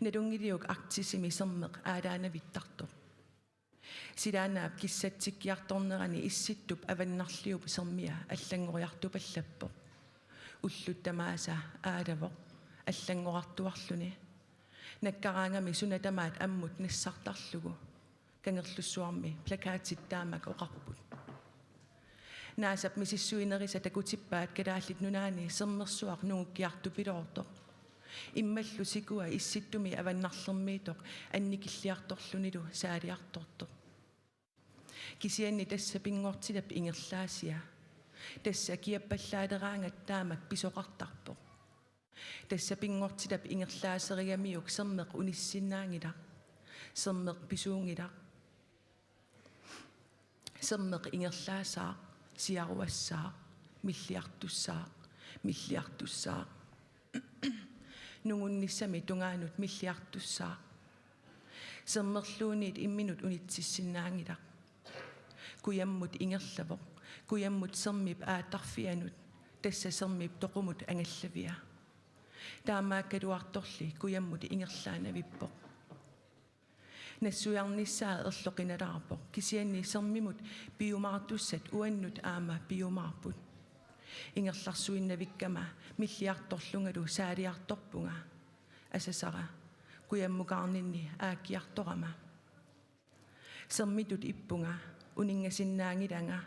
Nalunngiliuk Arktisimi sermeq aalaanavittartoq. Silaannaap kissatsikkiartornerani Issittup avannarliup sermia allanngoriartupallappoq. Ullut tamaasa aalavoq allanngorartuarluni. Nakkaraangami suna tamaat ammut nassartarlugu. Kangerlussuarmi plakatit taamak oqarput. Naasap misissuinerisa takutippaat Kalaallit Nunaanni sermersuaq nungukkiartupiloortoq. Immallu sikua Issittumi avannarlermiittoq annikilliartorlunilu saaliartortoq. Kisianni tassa pinngortitap ingerlaasia. Tassa kiappallaaleraangat taamak pisoqartarpoq. Tassa pinngortitap ingerlaaserigamiuk sermeq unissinnaanngilaq. Sermeq pisuunngilaq. Sermeq ingerlaasaaq, siaruassaaq, milliartussaaq, milliartussaaq. Nungunnissami tungaanut milliartussaaq. Sermerluunniit imminut unitsissinnaanngilaq. Kujammut ingerlavoq, kujammut sermip aattarfianut, tassa sermip toqumut angallavia. Taamaakkaluartorli kujammut ingerlaanavippoq. Nassuiarnissaa erloqinalaarpoq, kisianni sermimut piumaartussat uannut aamma piumaarput. Ingerlarsuinnavikkama milliartorlungalu saaliartorpunga. Asasara, kujammukaarninni aakkiartorama. Sermitut ippunga, uninngasinnaanngilanga.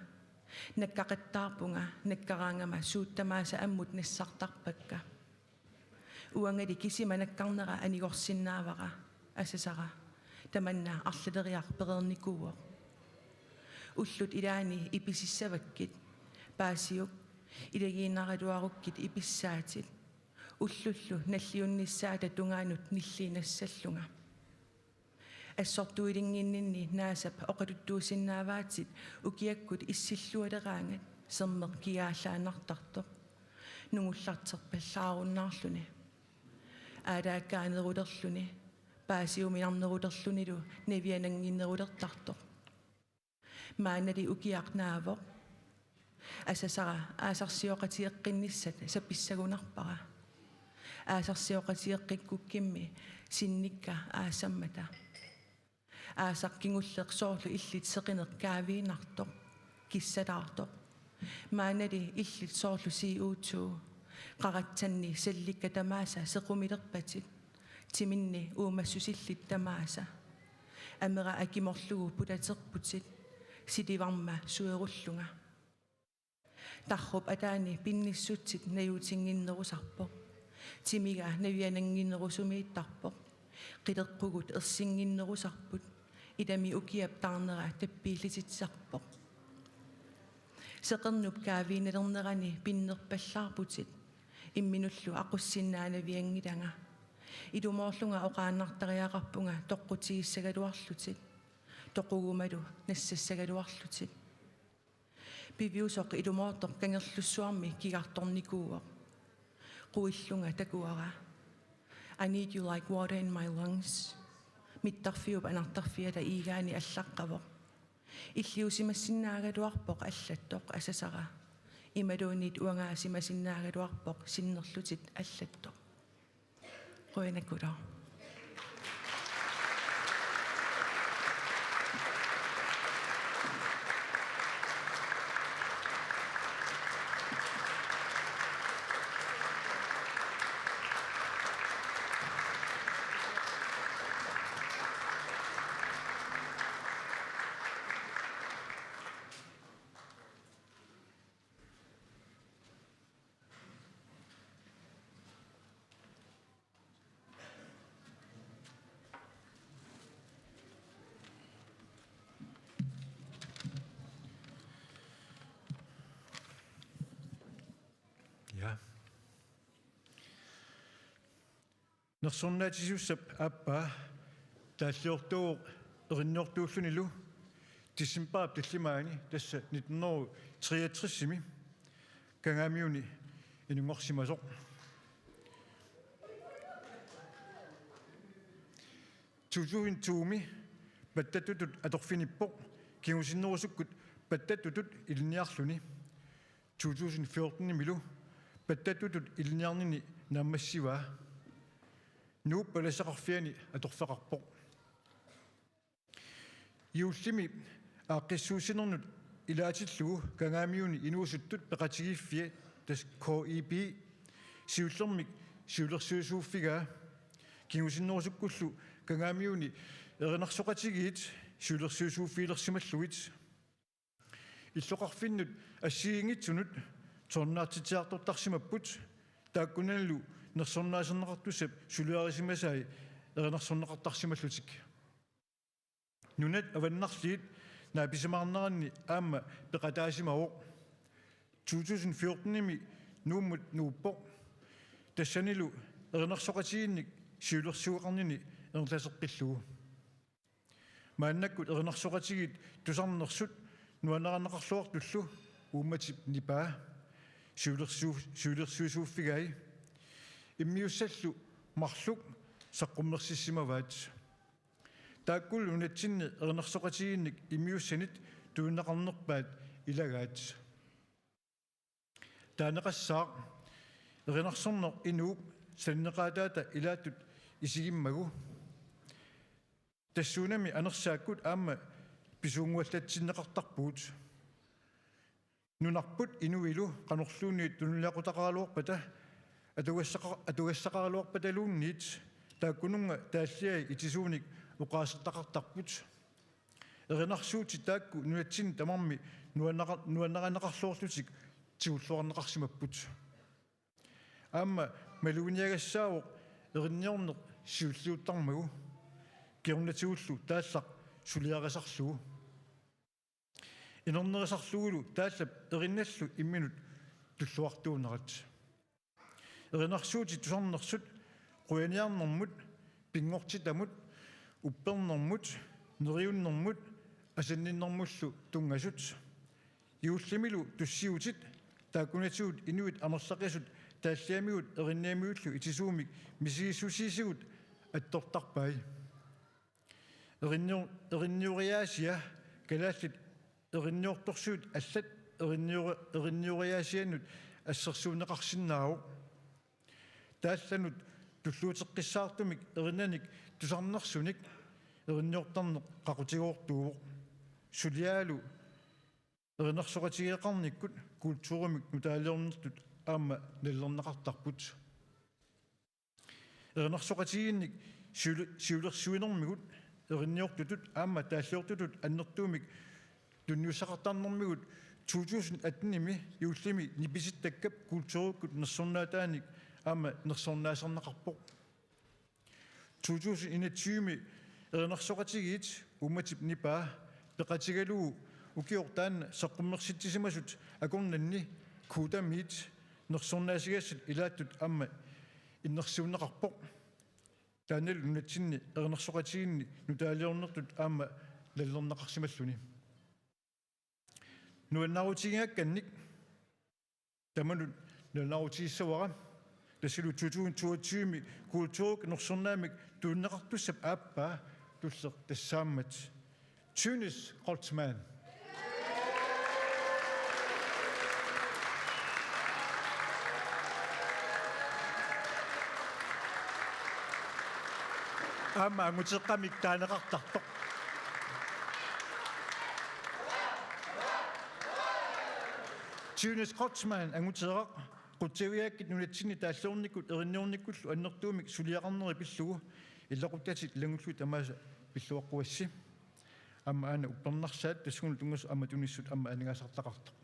Nakkaqattaarpunga, nakkaraangama suut tamaasa ammut nassartarpakka. Uangali kisima nakkarnera anigorsinnaavara, asasara. Tamanna arlaleriaraq pereernikuuvoq. Ullut ilaanni ipisissavakkit. Paasiuk, ilagiinnaraluarukkit ipissaatit. Ullullu nalliunnissaata tungaanut nilliinnassallunga. Assortuilinnginninni naasap oqaluttuusinnaavaatit ukiakkut issillualeraangat sermeq kigaallaannartartoq. Nungullarterpallaarunnaarluni. Aalaakkaanerulerluni, paasiuminarnerulerlunilu navianannginnerulertartoq. Maannali ukiaq naavoq. Asasara aasarsioqatigeqqinnissat sapissagunarpara. Aasarsioqatigeqqikkukkimmi sinnikka aasammata. Aasaq kingulleq soorlu illit seqineq kaaviinartoq, kissalaartoq. Maannali illit soorlu C O two, qaratsanni sallikka tamaasa sequmilerpatit, timinni uumassusillit tamaasa. Amera akimorlugu pulaterputit, silivarma suerullunga. Tarrup ataani pinnissutsit najuutinnginnerusarpoq. Timiga navianannginnerusumiittarpoq. Qileqqugut ersinnginnerusarput. Ilami ukiap taarnera tappiillititsisarpoq. Seqernup kaaviinalernerani pinnerpallaarputit. Imminullu aqussinnaanavianngilanga. Ilumoorlunga oqaannartariaqarpunga toqqutigissagaluarlutit. Toqugumalu nassassagaluarlutit. Piviusoq ilumoortoq Kangerlussuarmi kigartornikuuvoq. Quillunga takuara. I need you like water in my lungs. Mittarfiup anartarfiata iigaani allaqqavoq. Illiusimassinnaagaluarpoq allattoq asasara. Imaluunniit uangaasimasinnaagaluarpoq sinnerlutit allattoq. Qujanaq. Ja. Nersornaatsisussap aappaa taalliortuuvoq erinniortuullunilu decembarip tallimaani, tassa nitten hundrede treogtresimi Kangaamiuni inunngorsimasoq. To tusind to-mi pattattutut atorfinippoq kingusinnerusukkut pattattutut ilinniarluni. To tusind fjorten-imilu pattattutut ilinniarnini naammassivaa. Nuup palassaqarfiani atorfeqarpoq. Juullimi aaqqissuussinernut ilaatillugu Kangaamiuni inuusuttut peqatigiiffia, tassa K I P, siullermik siulersuisuuffigaa. Kingusinnerusukkullu Kangaamiuni erinarsoqatigiit siulersuisuuffigilersimallugit. Illoqarfinnut assigiinngitsunut tusarnaartitsiartortarsimapput, taakkunanilu nersornaaserneqartussap suliarisimasai erinarsorneqartarsimallutik. Nunat avannarliit naapisimaarneranni aamma peqataasimavoq. To tusind fjorten-imi Nuummut nuuppoq. Tassanilu erinarsoqatigiinnik siulersueqarnini ingerlateqqillugu. Maannakkut erinarsoqatigiit tusarnersut nuannarineqarluartullu uummatip nipaa siulersuu-, siulersuisuuffigai. Immiussallu marluk saqqummersissimavaat. Taakkulu nunatsinni erinarsoqatigiinnik immiussanit tunineqarnerpaat ilagaat. Taaneqassaaq erinarsorneq inuup sananeqaataata ilaattut isigimmagu. Tassuunami anersaakkut aamma pisuunnguallatsinneqartarpugut. Nunarput inuilu qanorluunniit tunuliaqutaqaraluarpata, atugassaqa-, atugassaqaraluarpataluunniit taakkununnga taalliai itisuunik oqaasertaqartarput. Erinarsuutit taakku nunatsinni tamarmi nuannaqa-, nuannarineqarluarlutik tigulluarneqarsimapput. Aamma maluginiagassaavoq erinniorneq siulliuttarmagu, kingornatigullu taallaq suliarisarlugu. Inernerisarlugulu taallap erinnallu imminut tulluartuunerat. Erinarsuutit tusarnersut qujaniarnermut, pinngortitamut, uppernermut, neriunnermut, asanninnermullu tunngasut. Juullimilu tussiutit taakkunatigut inuit amerlaqisut taalliamigut erinniamigullu itisuumik misigissusiisigut attortarpai. Erinnior-, erinnioriaasia, kalaallit erinniortorsuit allat erinniori-, erinnioriaasiannut assersuunneqarsinnaavoq. Taallanut tulluuteqqissaartumik erinnanik tusarnersunik erinniortarneq qaqutigoortuuvoq. Suliaalu erinarsoqatigeeqarnikkut kulturimik nutaaliornertut aamma nallerneqartarput. Erinarsoqatigiinnik siuli-, siulersuinermigut erinniortutut aamma taalliortutut annertuumik tunniussaqartarnermigut to tusind atten-imi juullimi nipisittakkap kulturikkut nersornaataanik aamma nersornaaserneqarpoq. To tusind enogtyve-mi erinarsoqatigiit uummatip nipaa peqatigalugu ukioq taanna saqqummersitsisimasut akornanni Kodamiit nersornaasigassat ilaattut aamma innersuunneqarpoq. Taannalu nunatsinni erinarsoqatigiinni nutaaliornertut aamma nallerneqarsimalluni. Nuannaarutigigaakkannik tamanut nuannaarutigissavara, tassalu to tusind toogtyve-mi kulturikkut nersornaamik tunineqartussap aappaa tulleq tassaammat. Thynis Kreutzmann. Aamma anguteqqamik taaneqartartoq. Thynis Kreutzmann anguteeraq Qutsavigaakkit nunatsinni taalliornikkut erinniornikkullu annertuumik suliaqarneri pillugu, ilaquttat ilanngullugit tamaasa pilluaqquassi. Aamma aana uppernarsaat tassunga tunngasut aamma tunissut aamma aningaasartaqartoq.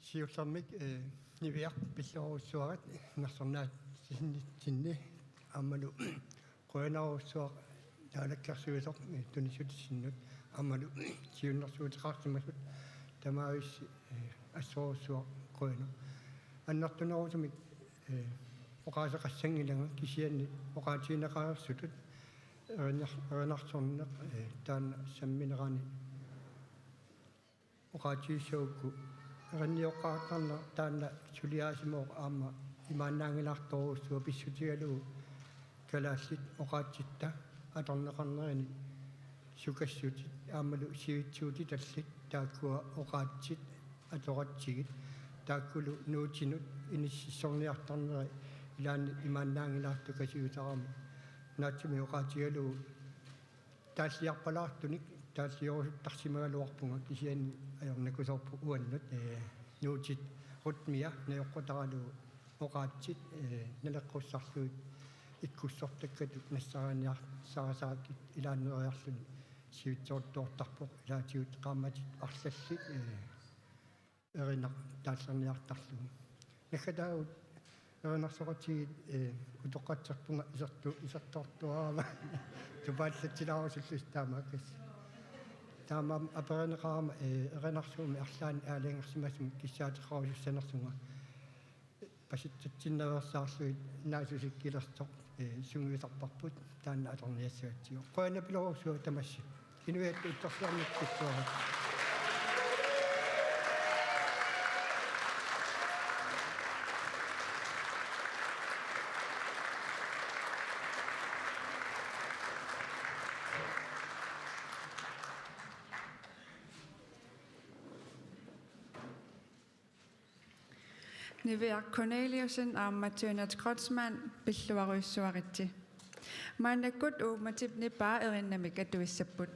Siullermik, eh, Niviaq pillorujussuarit nersornaatitsinni aammalu qujanarujussuaq naalakkersuisoq, eh, tunissutissinnut aammalu siunnersuuteqarsimasut tamavissi, eh, assorujussuaq qujanaq. Annertunerusumik, eh, oqaaseqassanngilanga kisianni oqaatigineqareersutut erinar-, erinarsorneq, eh, taanna samminerani oqaatigissagukku erinioqqaartarneq taanna suliarisimavoq aamma imaannaanngilaartorujussuaq pissutigalugu kalaallit oqaatsitta atorneqarnerini sukassutit aammalu sivitsuutitallit taakkua oqaatsit atoratsigit taakkulu nuutinut inississorniartarneri ilaanni imaannaanngilaartukasiusarami naatsumik oqaatigalugu taalliarpalaartunik taalliorusuttarsimagaluarpunga kisianni ajornakusoorpoq uannut, eh, nuutit rytmia najoqqutaralugu oqaatsit, eh, naleqqussarlugit ikkussortakkatut nassariniar-, sarasarakit ilaanneeriarluni sivitsortoortarpoq ilaatigut qaammatit arlallit, eh, erinaq taallerniartarlugu. Naggataavoq erinarsoqatigiit, eh, utoqqatserpunga isertu-, isertortuarama tupaatsilaarusullusi taamaakkassi. Taamaammat aperineqarama, eh, erinarsuummi arlaannik aalajangersimasumik kissaateqarusussanersunga. Pasitsatsinnaveersaarlugit naasusikkilersoq, eh, sungiusarparput taanna atorniassagatsigu. Qujanaq pillorujussuaq tamassi. Inuiattut utersiornikkut pilluarit. Niviaq Corneliussen aamma Tønat Kreutzmann pilluarujussuaritsi. Maannakkut uummatip nipaa erinnamik atuissapput.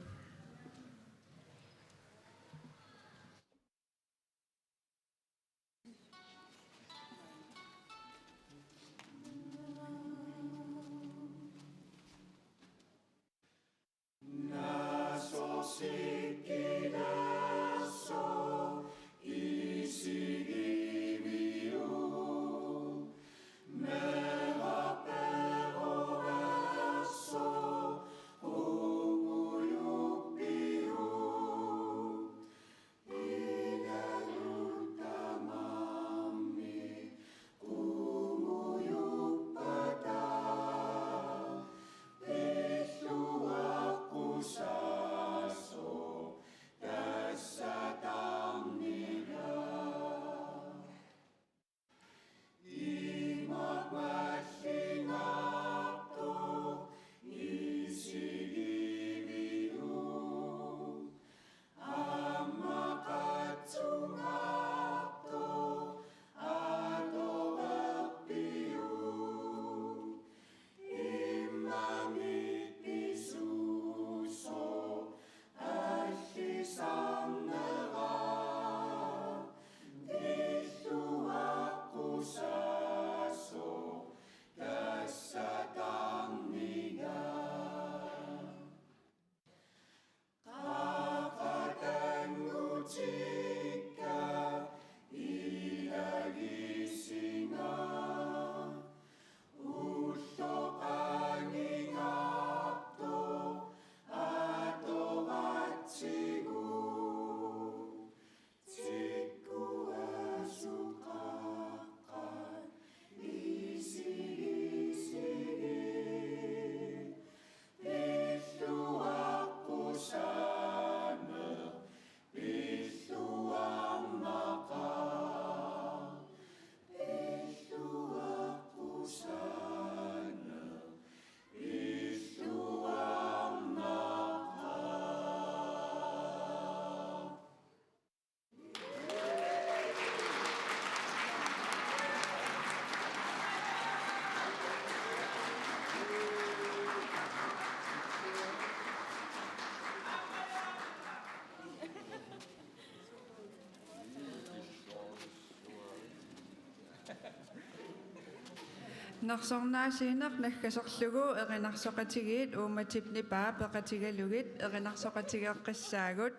Nersornaasiineq naggaserlugu erinarsoqatigiit uummatip nipaa peqatigalugit erinarsoqatigeeqqissaagut.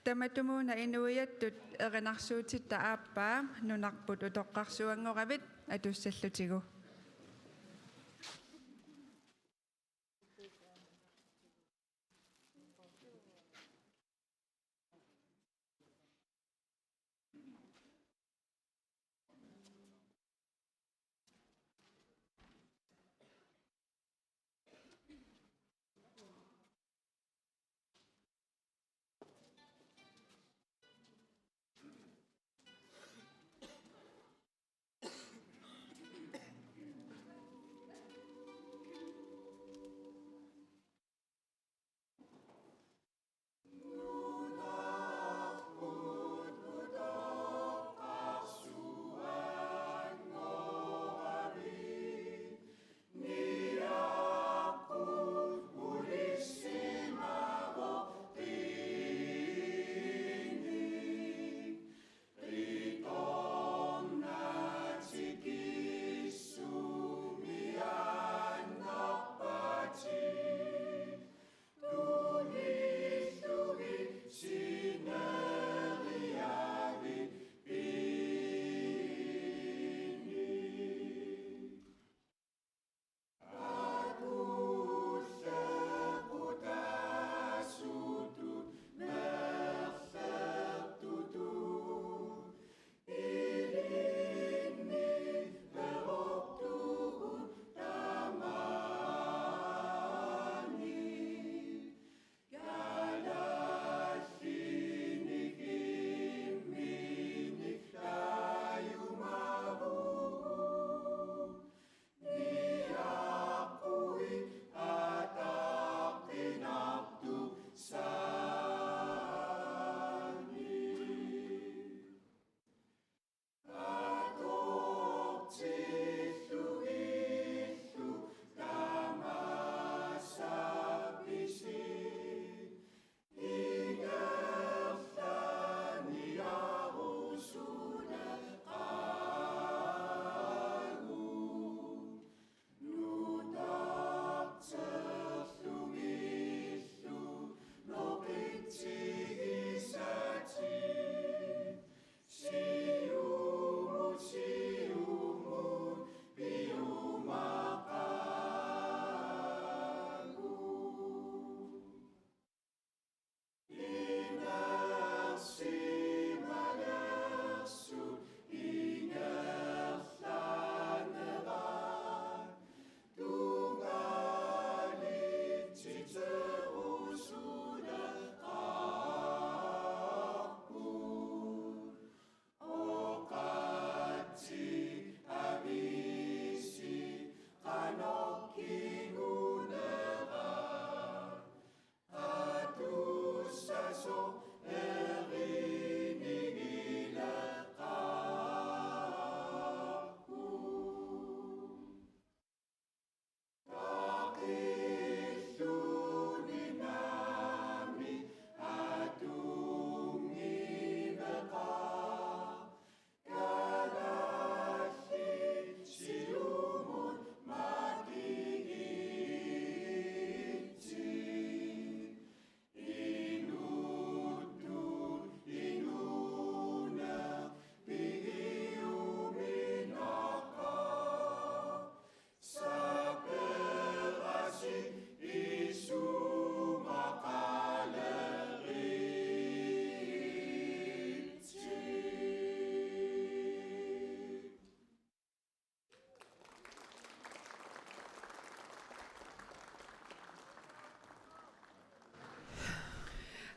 Tamatumuuna inuiattut erinarsuutitta aappaa nunarput utoqqarsuanngoravit atussallutigu.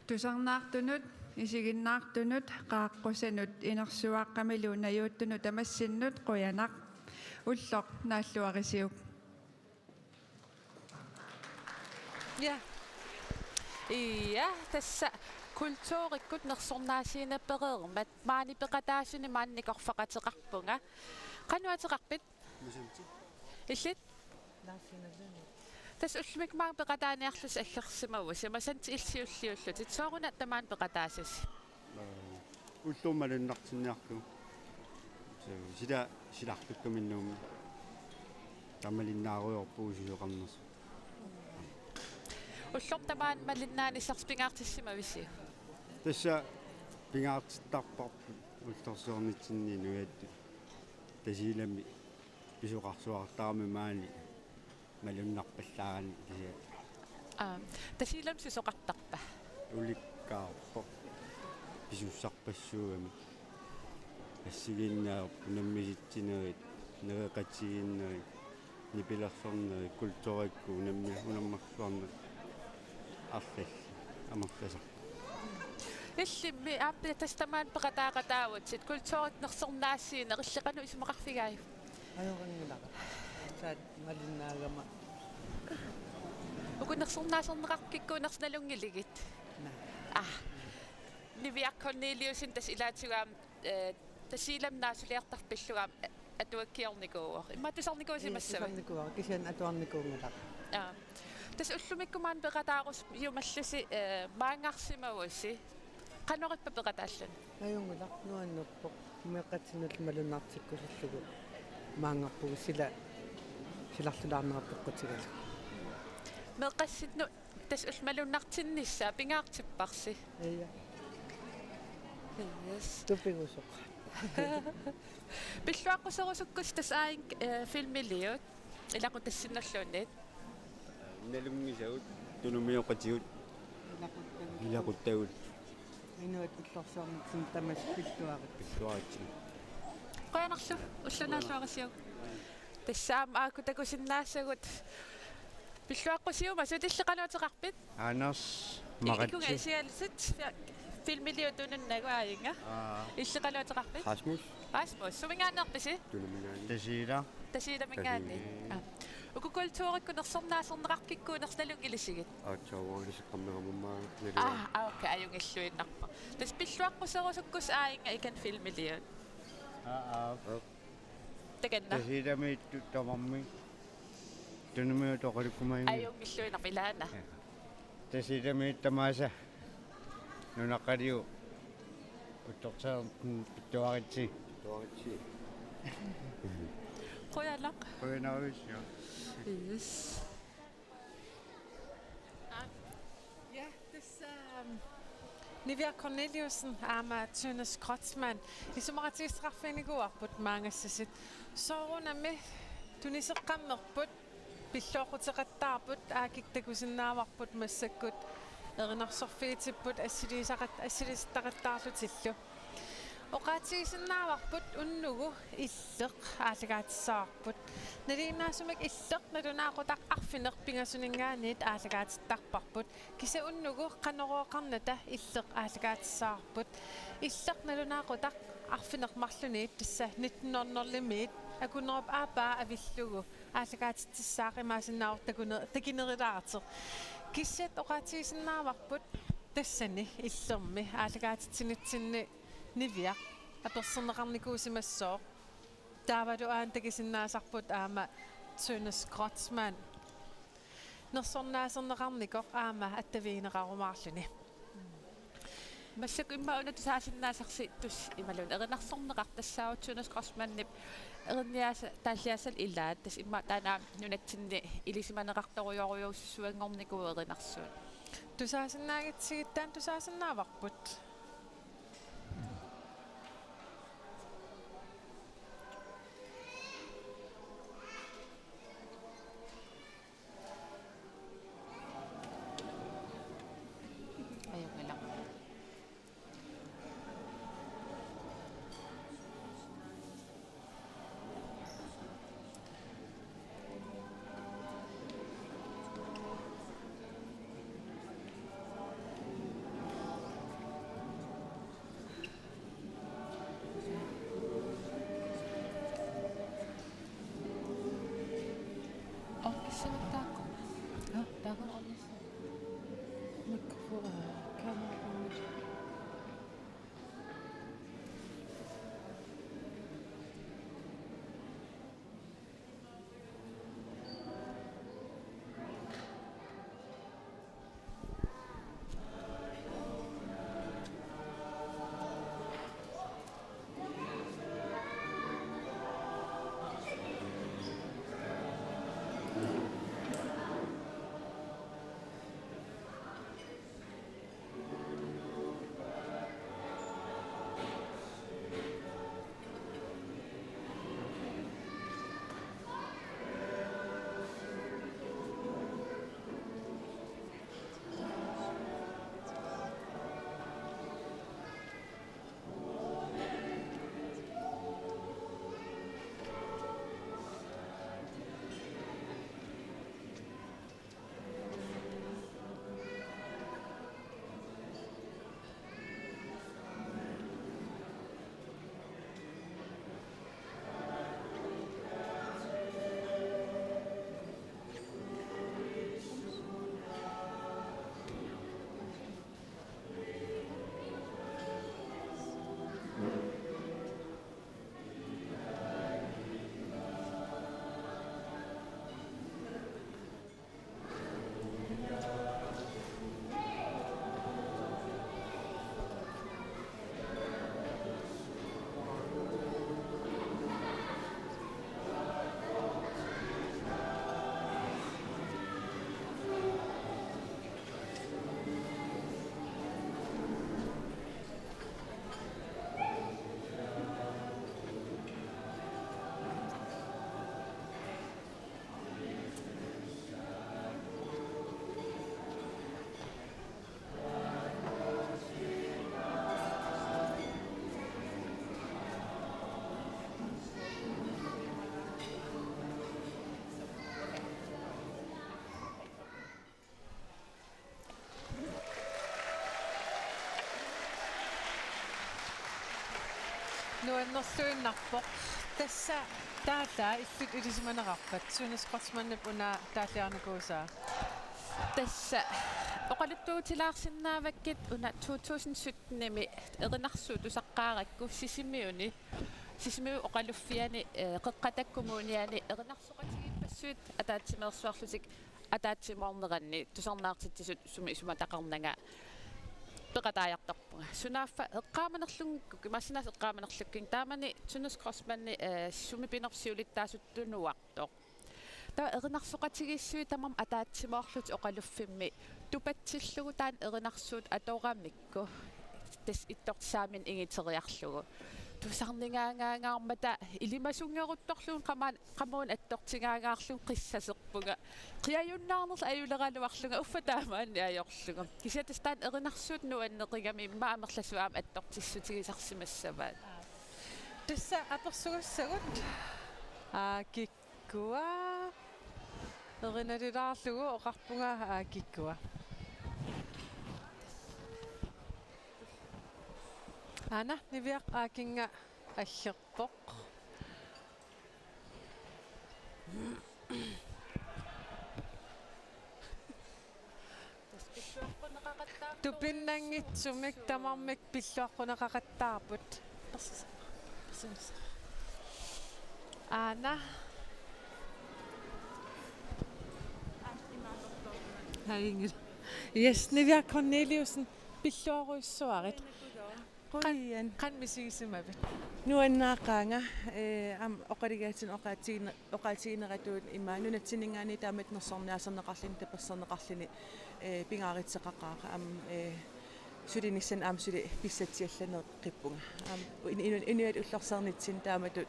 Tusarnaartunut, isiginnaartunut, qaaqqusanut, inersuaqqamilu najuuttunut tamassinnut qujanaq. Ulloq naalluarisiuk. Ja. Ja, tassa kulturikkut nersornaasiineq pereermat maani peqataasuni maani nikorfaqateqarpunga. Qanoq ateqarpit? Masanti. Illit? Naasiinnarluni. Tassa ullumikkut maanga peqataaniarlusi aggersimavusi, Masanti illit siulliullutit. Sooruna tamaani peqataasusi? Ee, ulloq malunnartinniarlugu. Suu, sila silarluttuminnguumi. Taava malinnaarujoorpugut susoqarnersoq. Ulloq tamaani malinnaanissarsi pingaartissimavisiuk? Tassa pingaartittarparput ullorsiornitsinni nujattut Tasiilami pisoqarsuartarami maani malunnarpallaarani kisianni. Aap, Tasiilami susoqartarpa? Ulikkaarpoq. Pisussarpassuugami. Assigiinneq unammisitsinerit, nereqatigiinnerit, nipilersornerit, kulturikkut unammi-, unammersuarnerit arlallit amerlasarput. Illimmi aamma tassa tamaani peqataaqataavutit, kulturikkut nersornaassiineq illit qanoq isumaqarfigaajuk? Ajoqanngilaq. Saat malinnaagama. Uku nersornaaserneqarput kikkuunersut nalunngiligit? Naa. Aa. Niviaq Korneliussen tassa ilaatigut aamma, eh, Tasiilami naasuliartarfik pillugu aamma, eh, atuakkiornikuuvoq. Immaqa tusarnikuusimassavit? Ii, tusarnikuuara. Kisianni atuarnikuunngilaq. Aa. Tassa ullumikkut maani peqataarusuujumallusi, eh, maanngarsimavusi. Qanoq ippa peqataalluni? Ajunngilaq, nuannerpoq. Meeqqatsinullu malunnartikkusullugu maanngarpugut sila silarlulaarnera peqqutigalugu. Meeqqatsinnut tassa ullut malunnartinnissaat pingaartipparsi. Ija. Yes. Tupigusoq. Pilluaqquserusukkussi tassa aajuna, eh, filmiliut ilaquttassinnerluunniit? Nalunngisavut, tunumioqatigut. Ilaquttagut. Ilaquttagut. Inuit ullorsiornitsinni tamassi pilluarit. Pilluaritsinni. Qujanarlu, ulloq naasuarisiuk. Tassa aamma aajuku takusinnaasagut. Pilluaqqusiumasut, illit qanoq ateqarpit? Anders. I-, Maratsi. Ikunga isigalutit fi-, filmiliut tununnagu aajuna. Aa. Illit qanoq ateqarpit? Rasmus. Rasmus, suminngaanneerpisi? Tunuminngaanniit. Tasiila. Tasiilaminngaanniit. Tasiila. Aa. Uku kulturikkut nersornaaserneqarput kikkuunersut nalunngiligit? Aatsaat uanga isikkammeramummaa naluara. Aa, aa, okay, ajunngilluinnarpoq. Tassa pilluaqquserusukkussi aajuna ikani filmiliut. Aa, aa. Takanna. Tasiilamiittut tamarmik. Tunumiut oqalukkumaarlugit. Ajunngilluinnarpoq ilaana. Ja. Tasiilamiit tamaasa. Nunaqqaliu. Ullorsiornitsinni pittuaritsi. Pittuaritsi. Qujanaq. Qujanarujussuaq. Yes. Ja, tassa, ähm, Niviaq Korneliussen aamma Tønnes Kreutzmann isumaqatigiisseqarfiginikuuarput maanngassasut. Soorunami tuniseqqammerput, pillooqquteqattaarput, aajuku takusinnaavarput massakkut erinarsorfiitipput assiliisaqat-, assiliisittaqattaarlutillu. Oqaatigisinnaavarput unnugu Illeq aallakaatissaavarput. Nalinginnaasumik Illeq nalunaaqutaq arfineq pingasuninngaanniit aallakaatittarparput. Kisianni unnugu Qanorooqarnata Illeq aallakaatissaavarput. Illeq nalunaaqutaq arfineq-marlunniit tassa nitten hundrede-imiit akunnerup aappaa avillugu aallakaatitsissaaq, imaassinnaavoq takune-, takunerilaartoq. Kisianni oqaatigisinnaavarput tassani Illermi aallakaatitsinitsinni Niviaq apersorneqarnikuusimassooq. Taavalu aana takusinnaasarput aamma Tønnes Kreutzmann nersornaaserneqarnikoq aamma attavigineqarumaarluni. Massakkut immaqa una tusaasinnaasarsi tassa imaluunniit erinarsorneqartoq tassaavoq Tønnes Kreutzmannip erinniaasa-, taalliaasal ilaat, tassa immaqa taanna aamma nunatsinni ilisimaneqartorujorujussuanngornikuuvoq erinarsuuneq. Tusaasinnaagitsigit taanna tusaasinnaavarput. Ajunngilaq. Nuannerluinnarpoq. Tassa taalaa illit ilisimaneqarpat, Sune Skreutzmannip una taalliarnikuusaa? Tassa oqaluttuutilaarsinnaavakkit una to tusind sytten-imi erinarsuut tusaqqaarakku Sisimiuni, Sisimiut oqaluffiani, eh, Qeqqata Kommuniani erinarsoqatigiippassuit ataatsimeersuarlutik ataatsimoorneranni tusarnaartitsisut sumi isumataqarnanga peqataajartorpunga. Sunaaffa eqqaamanerlunngikkukkit, imaassinnaavoq eqqaamanerlukkukkit, taamani Sune Skreutzmanni, eh, sumi pinerpoq siulittaasutut tunuartoq. Taava erinarsoqatigiissuit tamarmik ataatsimoorlutik oqaluffimmi tupatsillugu taanna erinarsuut atoramikku tassa ittortisaaminnik ingiteriarlugu. Tusarnigaangaangaarmata ilimasunngeruttorlugu qamaan-, qamuuna attortigaangaarlunga qissaserpunga. Qiajunnaarnerlu ajuleraluarlunga uffa taamaanneq ajorlunga. Kisianni tassa taanna erinarsuut nuanneqigami immaqa amerlasuut aamma attortissutigisarsimassavaat. Tassa apersugassagut. Aa, kikkua. Erinalilaarlugu oqarpunga, aa, kikkua. Aana, Niviaq aakinnga aggerpoq. Tupinnanngitsumik tamarmik pilluaqquneqaqattaarput. Aana. Hej, Ingrid. Yes, Niviaq Korneliussen, pilluarujussuarit. Qujan. Qanoq misigisimavit? Nuannaaqaanga, eh, aamma oqalugiatsinnut oqaatigineq- oqaatigineratut ima nunatsinninngaanniit taamatut nersornaaserneqarluni, taperserneqarluni, eh, pingaaruteqaqaaq aamma, eh, sulinissamut aamma suli pissatsiallaneqippunga. Aamma in-, in-, inuit ullorsiornitsinni taamatut,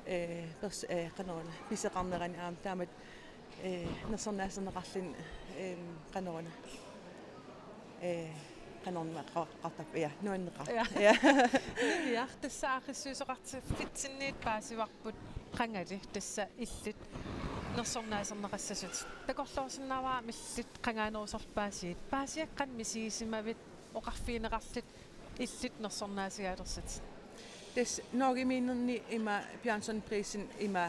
eh, pers-, eh, qanoruna, pisoqarnerani aamma taamatut, eh, nersornaaserneqarluni, eh, qanoruna. Eh, qanormi qa-, qartarpa, ja, nuanneqaaq. Ja. Ja. Niviaq, tassa aaqqissuisoqartiffitsinniit paasivarput qangali, tassa illit nersornaaserneqassasutit. Takorloorsinnaavara aamma illit qangaanerusorpaasigit. Paasiat qanoq misigisimavit oqarfigineqarlutit illit nersornaasigaalersutit? Tassa Norgemiinnerni ima Bjørnson Prisen ima,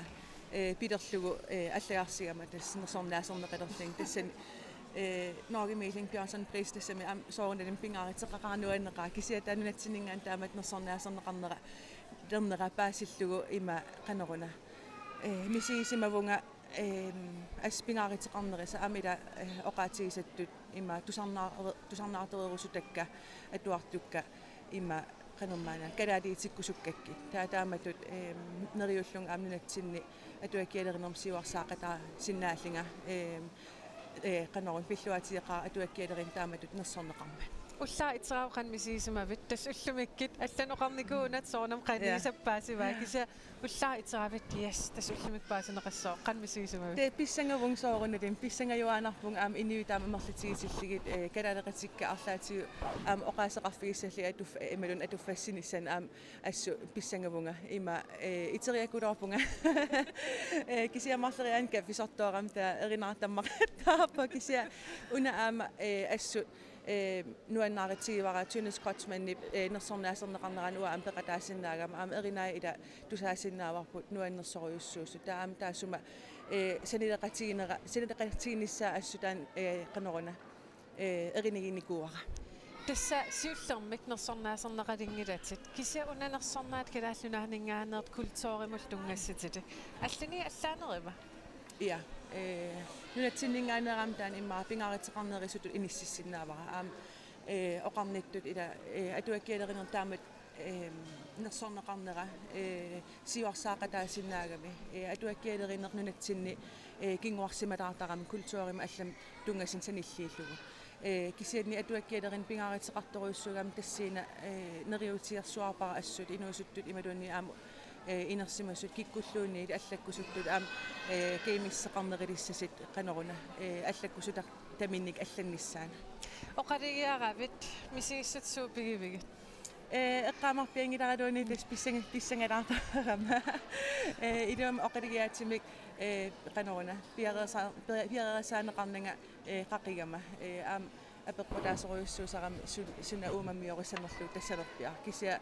eh, pilerlugu, eh, allagarsigama tassa nersornaaserneqalerlunga. Tassani, eh, Norgemiillunga Bjørnson Pris tassami aamma soorunalimi pingaaruteqaqaaq, nuanneqaaq. Kisianni taava nunatsinninngaanniit taamatut nersornaaserneqarnera, -lernera paasillugu ima qanoruna. Eh, misigisimavunga, eh, assut pingaaruteqarnerisa aamma ila, eh, oqaatigisattut ima tusarnaa-, tusarnaartoreerusutakka atuartukka ima qanormaana kalaaliutikkusukkakkit. Taava taamatut, eh, neriullunga aamma nunatsinni atuakkialerinermut siuarsaaqataasinnaallunga, eh, eh, qanoruna pilluaatigeqaara atuakkialerineq taamatut nersorneqarmat. Ullaaq iteraavat qanoq misigisimavit? Tassa ullumikkut allanoqarnikuuvunga soorunami qanigisat paasivaa. Ja. Kisianni ullaaq iteravit, yes, tassa ullumikkut paasineqassooq, qanoq misigisimavit? Tassa pissangavunga soorunalimi, pissangajuaannarpunga aamma inuit taama amerlatigitillugit, eh, kalaaleqatikka arlaatigut aamma oqaaseqarfigissallugit atuf-, eh, imaluunniit atuffassinissaannut aamma assut pissangavunga ima, eh, iteriakuluarpunga. Eh, kisianni marloriaaneq kaffisortoorama taava erinaartammaqattaarpoq kisianni una aamma, eh, assut eh, nuannaarutigivara Sune Skreutzmannip, eh, nersornaaserneqarnerani uanga aamma peqataasinnaagama aamma erinaat ila tusaasinnaavarput nuannersorujussuusut. Taava aamma taassuma, eh, sanileqatiginera-, sanileqatiginissaa assut taanna, eh, qanoruna, eh, eriniginikuuara. Tassa siullermik nersornaaserneqalunngilatit. Kisianni una nersornaat Kalaallit Nunaanninngaanneersoq kulturimut tunngassutilik. Allanit allaanerima? Ja, eh, nunatsinninngaanneerami taanna immaqa pingaaruteqarnerusutut inississinnaavara. Aamma, eh, oqarnittut ila, eh, atuakkialerineq taamatut, eh, nersorneqarnera, eh, siuarsaaqataasinnaagami. Eh, atuakkialerineq nunatsinni, eh, kinguarsimalaartarami kulturimut allamut tunngasut sanilliullugu. Eh, kisianni atuakkialerineq pingaaruteqartorujussuugami tassani, eh, neriuutigersuarpara assut inuusuttut imaluunniit aamma, eh, inersimasut kikkulluunniit allakkusuttut aamma, eh, gameseqarnerulissasut qanoruna, eh, allakkusutaq taminnik allannissaanut. Oqalugiaravit, misigissutsit suut pigivigit? Eh, eqqaamarpianngilaraluunniit tassa pissanga-, pissangalaartarama. Eh, iluamik oqalugiaatsumik, eh, qanoruna, piareersa-, pia-, piareersaaneqarnanga, eh, qaqigama. Eh, aamma apeqqutaasorujussuusarami su-, suna uumammiorussanerlugu tassalerpiaq. Kisianni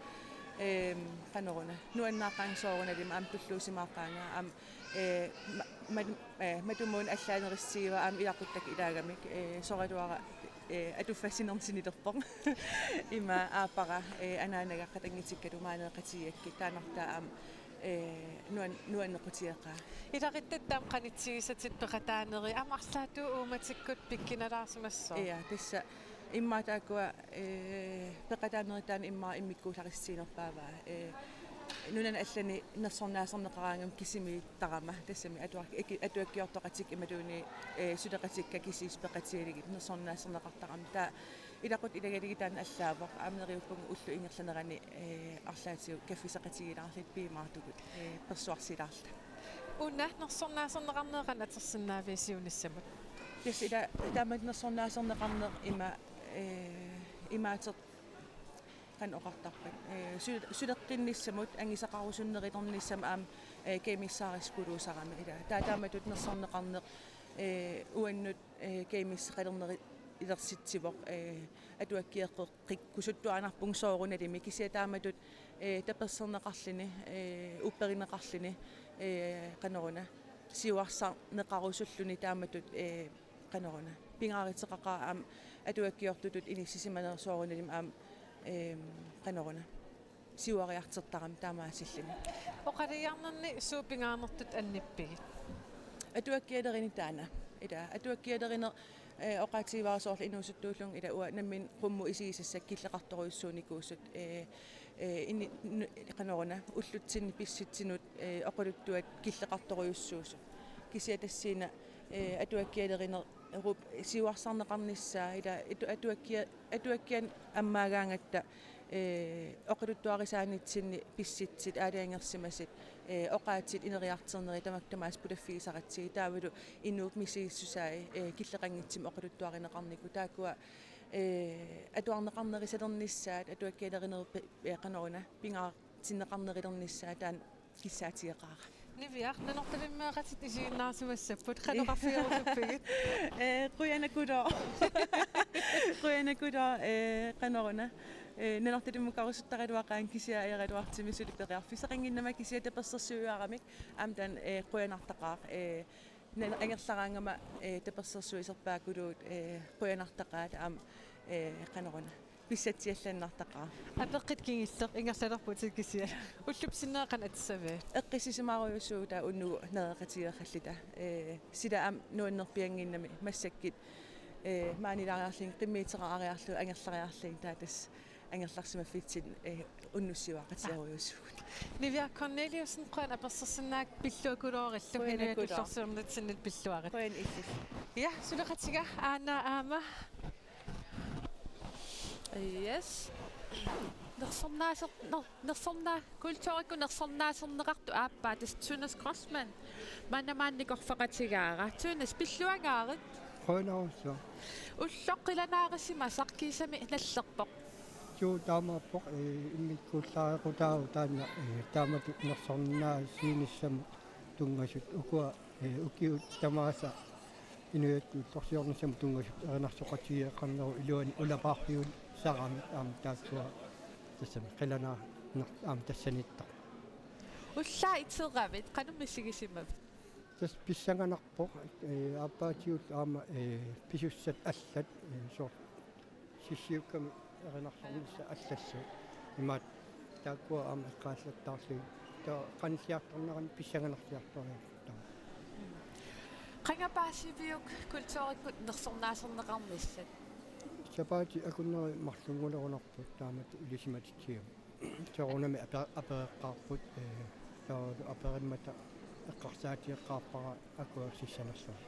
Ehm, qanoruna. Nuannaaqaanga soorunalimi aamma tulluusimaaqaanga aamma, eh, ma-, ma-, eh, matumuuna allaanerissavara aamma ilaquttakka ilaagamik, eh, soraluara, eh, atuffassinersilerpoq. Ima aappara, eh, anaanaga qatanngutikkalu maaneeqatigigakkit taannartaa aamma, eh, nuan-, nuannequtigeqaara. Ilaquttatta aamma qanitsigisatit peqataanerit aamma arlaatigut uummatikkut pikkunalaarsimassaaq. Ja, tassa immaqa taakkua, eh, peqataanerit taanna immaqa immikkuullarissiinerpaavaa. Eh, nunani allani nersornaaserneqaraangama kisimiittarama tassami atuak-, eki-, atuakkiortoqatikka imaluunniit, eh, suleqatikka kisiisa peqatigalugit nersornaaserneqartarama. Taava ilaquttat ilagalugit taanna allaavoq, aamma neriuppunga ullup ingerlanerani, eh, arlaatigut kaffisaqatigilaarluta piumaartugut, eh, persuarsilaarluta. Una nersornaaserneqarneq qanoq atorsinnaaviuk siunissamut? Tassa ila taamatut nersornaaserneqarneq ima, eh, imaateq qanoq oqartarpat. Eh, su-, suleqqinnissamut angusaqarusunnerulernissamut aamma, eh, kajumissaarissakuluusarami ila. Taava taamatut nersorneqarneq, eh, uannut, eh, kajumissaalerulersittuuvoq, eh, atuakkiaqeqqikkusuttuaannarpunga soorunalimi kisianni taamatut, eh, taperserneqarluni, eh, upperineqarluni, eh, qanoruna, siuarsarneqarusulluni taamatut, eh, qanoruna. Pingaaruteqaqaaq aamma atuakkiortutut inissisimaneq soorunalimi aamma, ehm, qanoruna. Siuariartortarami taamaasilluni. Oqalugiarninni suut pingaarnertut annippigit? Atuakkialerineq taanna. Ila, atuakkialerineq, eh, oqaatigivara soorlu inuusuttuullunga ila uanga nammineq qummut isigisassakka killeqartorujussuunikuusut, eh, eh, inni, nu-, qanoruna, ullutsinni pissutsinut, eh, oqaluttuat killeqartorujussuusut. Kisianni tassani, eh, atuakkialerinerup siuarsarneqarnissaa, ila atu-, atuakkia-, atuakkianik ammaagaangatta, eh, oqaluttuarisaanitsinni pissutsit aalajangersimasut, eh, oqaatsit ineriartornerit tamakku tamaasa pulaffigisaratsigit taavalu inuup misigissusai, eh, killeqanngitsumik oqaluttuarineqarnikut taakkua, eh, atuarneqarnerusalernissaat atuakkialerinerup pi-, eh, qanoruna, pingaartinneqarnerulernissaa taanna kissaatigeqaara. Niviaq, Nanortalimmeeqatitta isiginnaarsimassapput, qanoq qaffigerusuppigit? Eh, qujanakulooq. Qujanakulooq, eh, qanoruna. Eh, Nanortalimmukarusuttaraluaqaanga kisianni ajornartorsiutit periarfissaqannginnama kisianni tapersersuiaramik aamma taanna, eh, qujanartaqaaq, eh, na-, angerlaraangama, eh, tapersersuiserpaakkuluupput, eh, qujanartaqaat aamma, eh, qanoruna. Pissatsiallannartaqaaq. Apeqqut kingulleq ingerlalerputit kisianni. Ullup sinnera qanoq atussaviuk? Eqqissisimarujussuuvoq taava unnugu nereqatigeeqqalluta. Eh, sila aamma nuannerpiannginnami massakkut, eh, maanilaariarlunga qimmiuteqariarlugu angerlariarlunga taava tassa angerlarsimaffitsinni, eh, unnussiuaqatigerujussuugut. Niviaq Korneliussen, qujanaq apersorsinnaagukku, pilluakuloorillu. Qujanaq. Inuiaqatigiit kullorsiornitsinnut pilluarit. Qujanaq illillu. Ja, suleqatiga aana aamma. Yes. Nersornaaser-, ner-, nersorna-, kulturikkut nersornaaserneqartut aappaa, tassa Tønnes Grossmann. Maanna maani nikorfaqatigaara. Tønnes, pilluangaarit. Qujanarsuaq. Ulloq qilanaarisimasaq kiisami nallerpoq? Suu, taamaappoq, eh, immikkuullarequtaavoq taanna, eh, taamatut nersornaasiinissamut tunngasut ukua, eh, ukiut tamaasa inuiattut ullorsiornissamut tunngasut erinarsoqatigeeqarnerup iluani ulapaarfiusarami aamma taakkua tassami qilanaarneq aamma tassaniittoq. Ullaaq iteravit, qanoq misigisimavit? Tassa pissanganarpoq, eh, aappaatigullu aamma, eh, pisussat allat, eh, soorlu sissiukkami erinarsornissaq allallu. Imaat taakkua aamma eqqaallattaarlugit. Taava qanilliartornerani pissanganarsiartoriarlugu. Qanga paasiviuk kulturikkut nersornaaserneqarnissat? Sapaatip akunneri marlunngulerunarput taamatut ilisimatitsigami. Soorunami ape-, apereqqaarput, eh, taavalu aperimmata eqqarsaatigeqqaarpara akuersissanerlunga.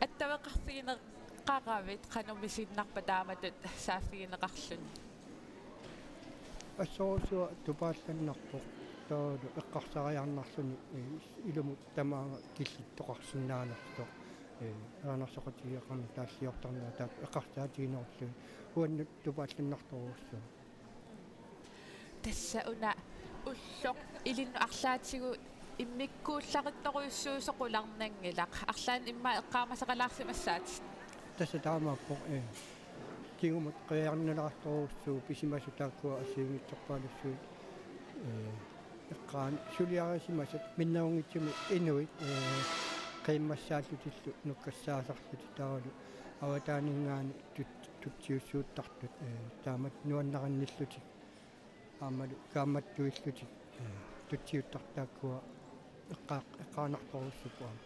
Attaveqarfigineqaravit, qanoq misiinnarpa taamatut saaffigineqarluni? Assorsuaq tupaallannarpoq, taavalu eqqarsariarnarluni, eh, ilumut tamaanga killittoqarsinnaanersoq, eh, erinarsoqatigeeqarneq taalliortarnera taakku eqqarsaatiginerullugit, uannut tupaallannartorujussuuvoq. Tassa una ulloq ilinnut arlaatigut immikkuullarissorujussuusoq qularnanngilaq. Arlaannik immaqa eqqaamasaqalaarsimassaatit? Tassa taamaappoq, eh. Kingumut qiiarnalaartorujussuuvoq pisimasut taakkua assigiinngitsorpaalussuit, ee, eqqaani suliarisimasat minnerunngitsumik inuit, ee, qiimmassaallutillu nukkassaasarlutik taavalu avataaninngaanniit tut-, tutsiussuuttartut, ee, taamatut nuannarinnillutik aammalu kaammattuillutik, ee, tutsiuttartut taakkua eqqaa-, eqqaanartorujussuupput aamma.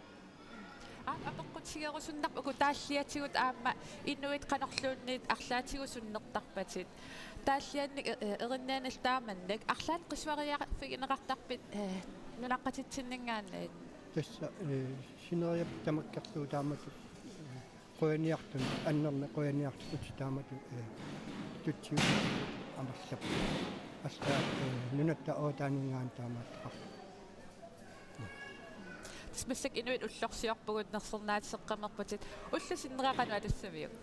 Aap, apeqqutigerusunnarpoq uku taalliatigut aamma inuit qanorluunniit arlaatigut sunnertarpatit. Taalliannik e-, e-, erinnianillu taamannak arlaannik qisuariarfigineqartarpit, ee, nunaqqatitsinninngaanniit? Tassa, ee, sineriak tamakkerlugu taamatut, ee, qujaniartut, annerni qujaniartut taamatut, ee, tutsiut amerlap. Allaat, ee, nunatta avataaninngaanniit taamaattoqarluni. Tassa massakkut inuit ullorsiorpugut nersornaatseqqammerputit. Ullut sinnera qanoq atussamiuk?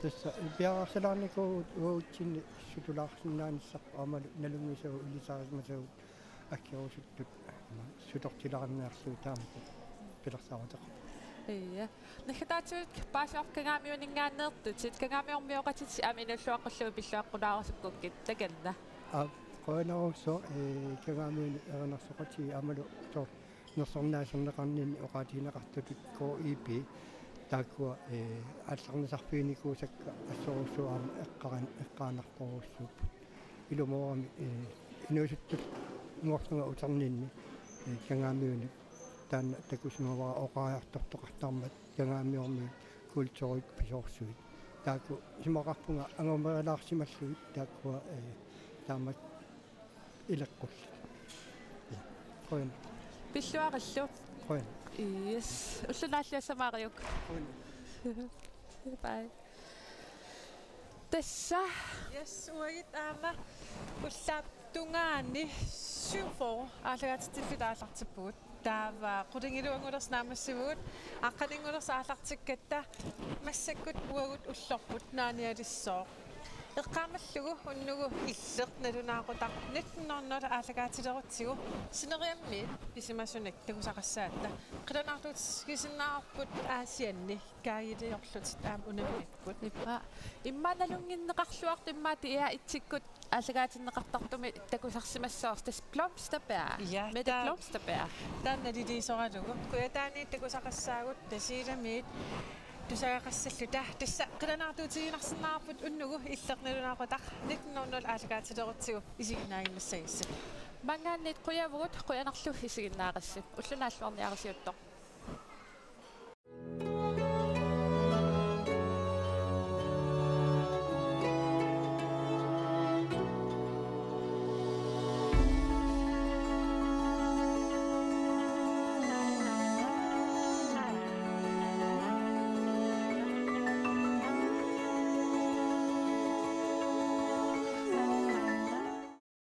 Tassa piareersalaarnikuuvugut uagutsinni sutulaarsinnaanissarput aammalu nalunngisagut ilisarisimasagut akkerusuttut sutortilaarniarlugit taamatut pilersaaruteqarpoq. Ia. Naggataatigut paasivarput Kangaamiuninngaanneertutit, Kangaamiormioqatitit aamma inuulluaqqullugu pilluaqqulaarusukkukkit, takanna. Aap, qujanarujussuaq, ee, Kangaamiuni erinarsoqatigiit aammalu soorlu nersornaaserneqarninni oqaatigineqartutut K I P taakkua, ee, aallarnisarfiginikuusakka assorujussuaq aamma eqqaan-, eqqaanartorujussuupput. Ilumoorami, ee, inuusuttunngorlunga uterninni, ee, Kangaamiuni taanna takusimavara oqariartortoqartarmat Kangaamiormiut kulturit pisoorsuit. Taakku isumaqarpunga angumerilaarsimallugit taakkua, ee, taamatut ileqqullutik. Qujan. Pilluarillu. Qujan. Yes. Ulloq naalliassama Ariuk. Qujan. Bye. Tassa. Yes, uagut aamma ullaap tungaani syvogfyrre aallakaatitilluta aallartippugut. Taava qulingiluanngulersut naammassivugut, aqqaninngulersut aallartikkatta massakkut uagut ullorput naanialissooq. Eqqaamallugu unnugu Illeq nalunaaqutaq nitten nul nul aallakaatilerutsigu sineriammiit pisimasunik takusaqassaatta. Qilanaartuutigisinnaavarput Aasianni kaagiliorlutit aamma unammikkut. Ippa. Immaqa nalunnginneqarluartoq immaqa T R-itsikkut aallakaatinneqartartumi takusarsimassavarsi, tassa Blomsterberg. Ja, Mette taa-, Blomsterberg. Taanna naliliisoralugu. Kujataani takusaqassaagut Tasiilamiit tusagaqassalluta. Tassa qilanaartuutiginarsinnaavarput unnugu Illeq nalunaaqutaq nitten nul nul aallakaatilerutsigu isiginnaaginnassagissi. Maanngaanniit qujavugut, qujanarlu isiginnaarassi. Ulloq naalluarniarisiuttoq.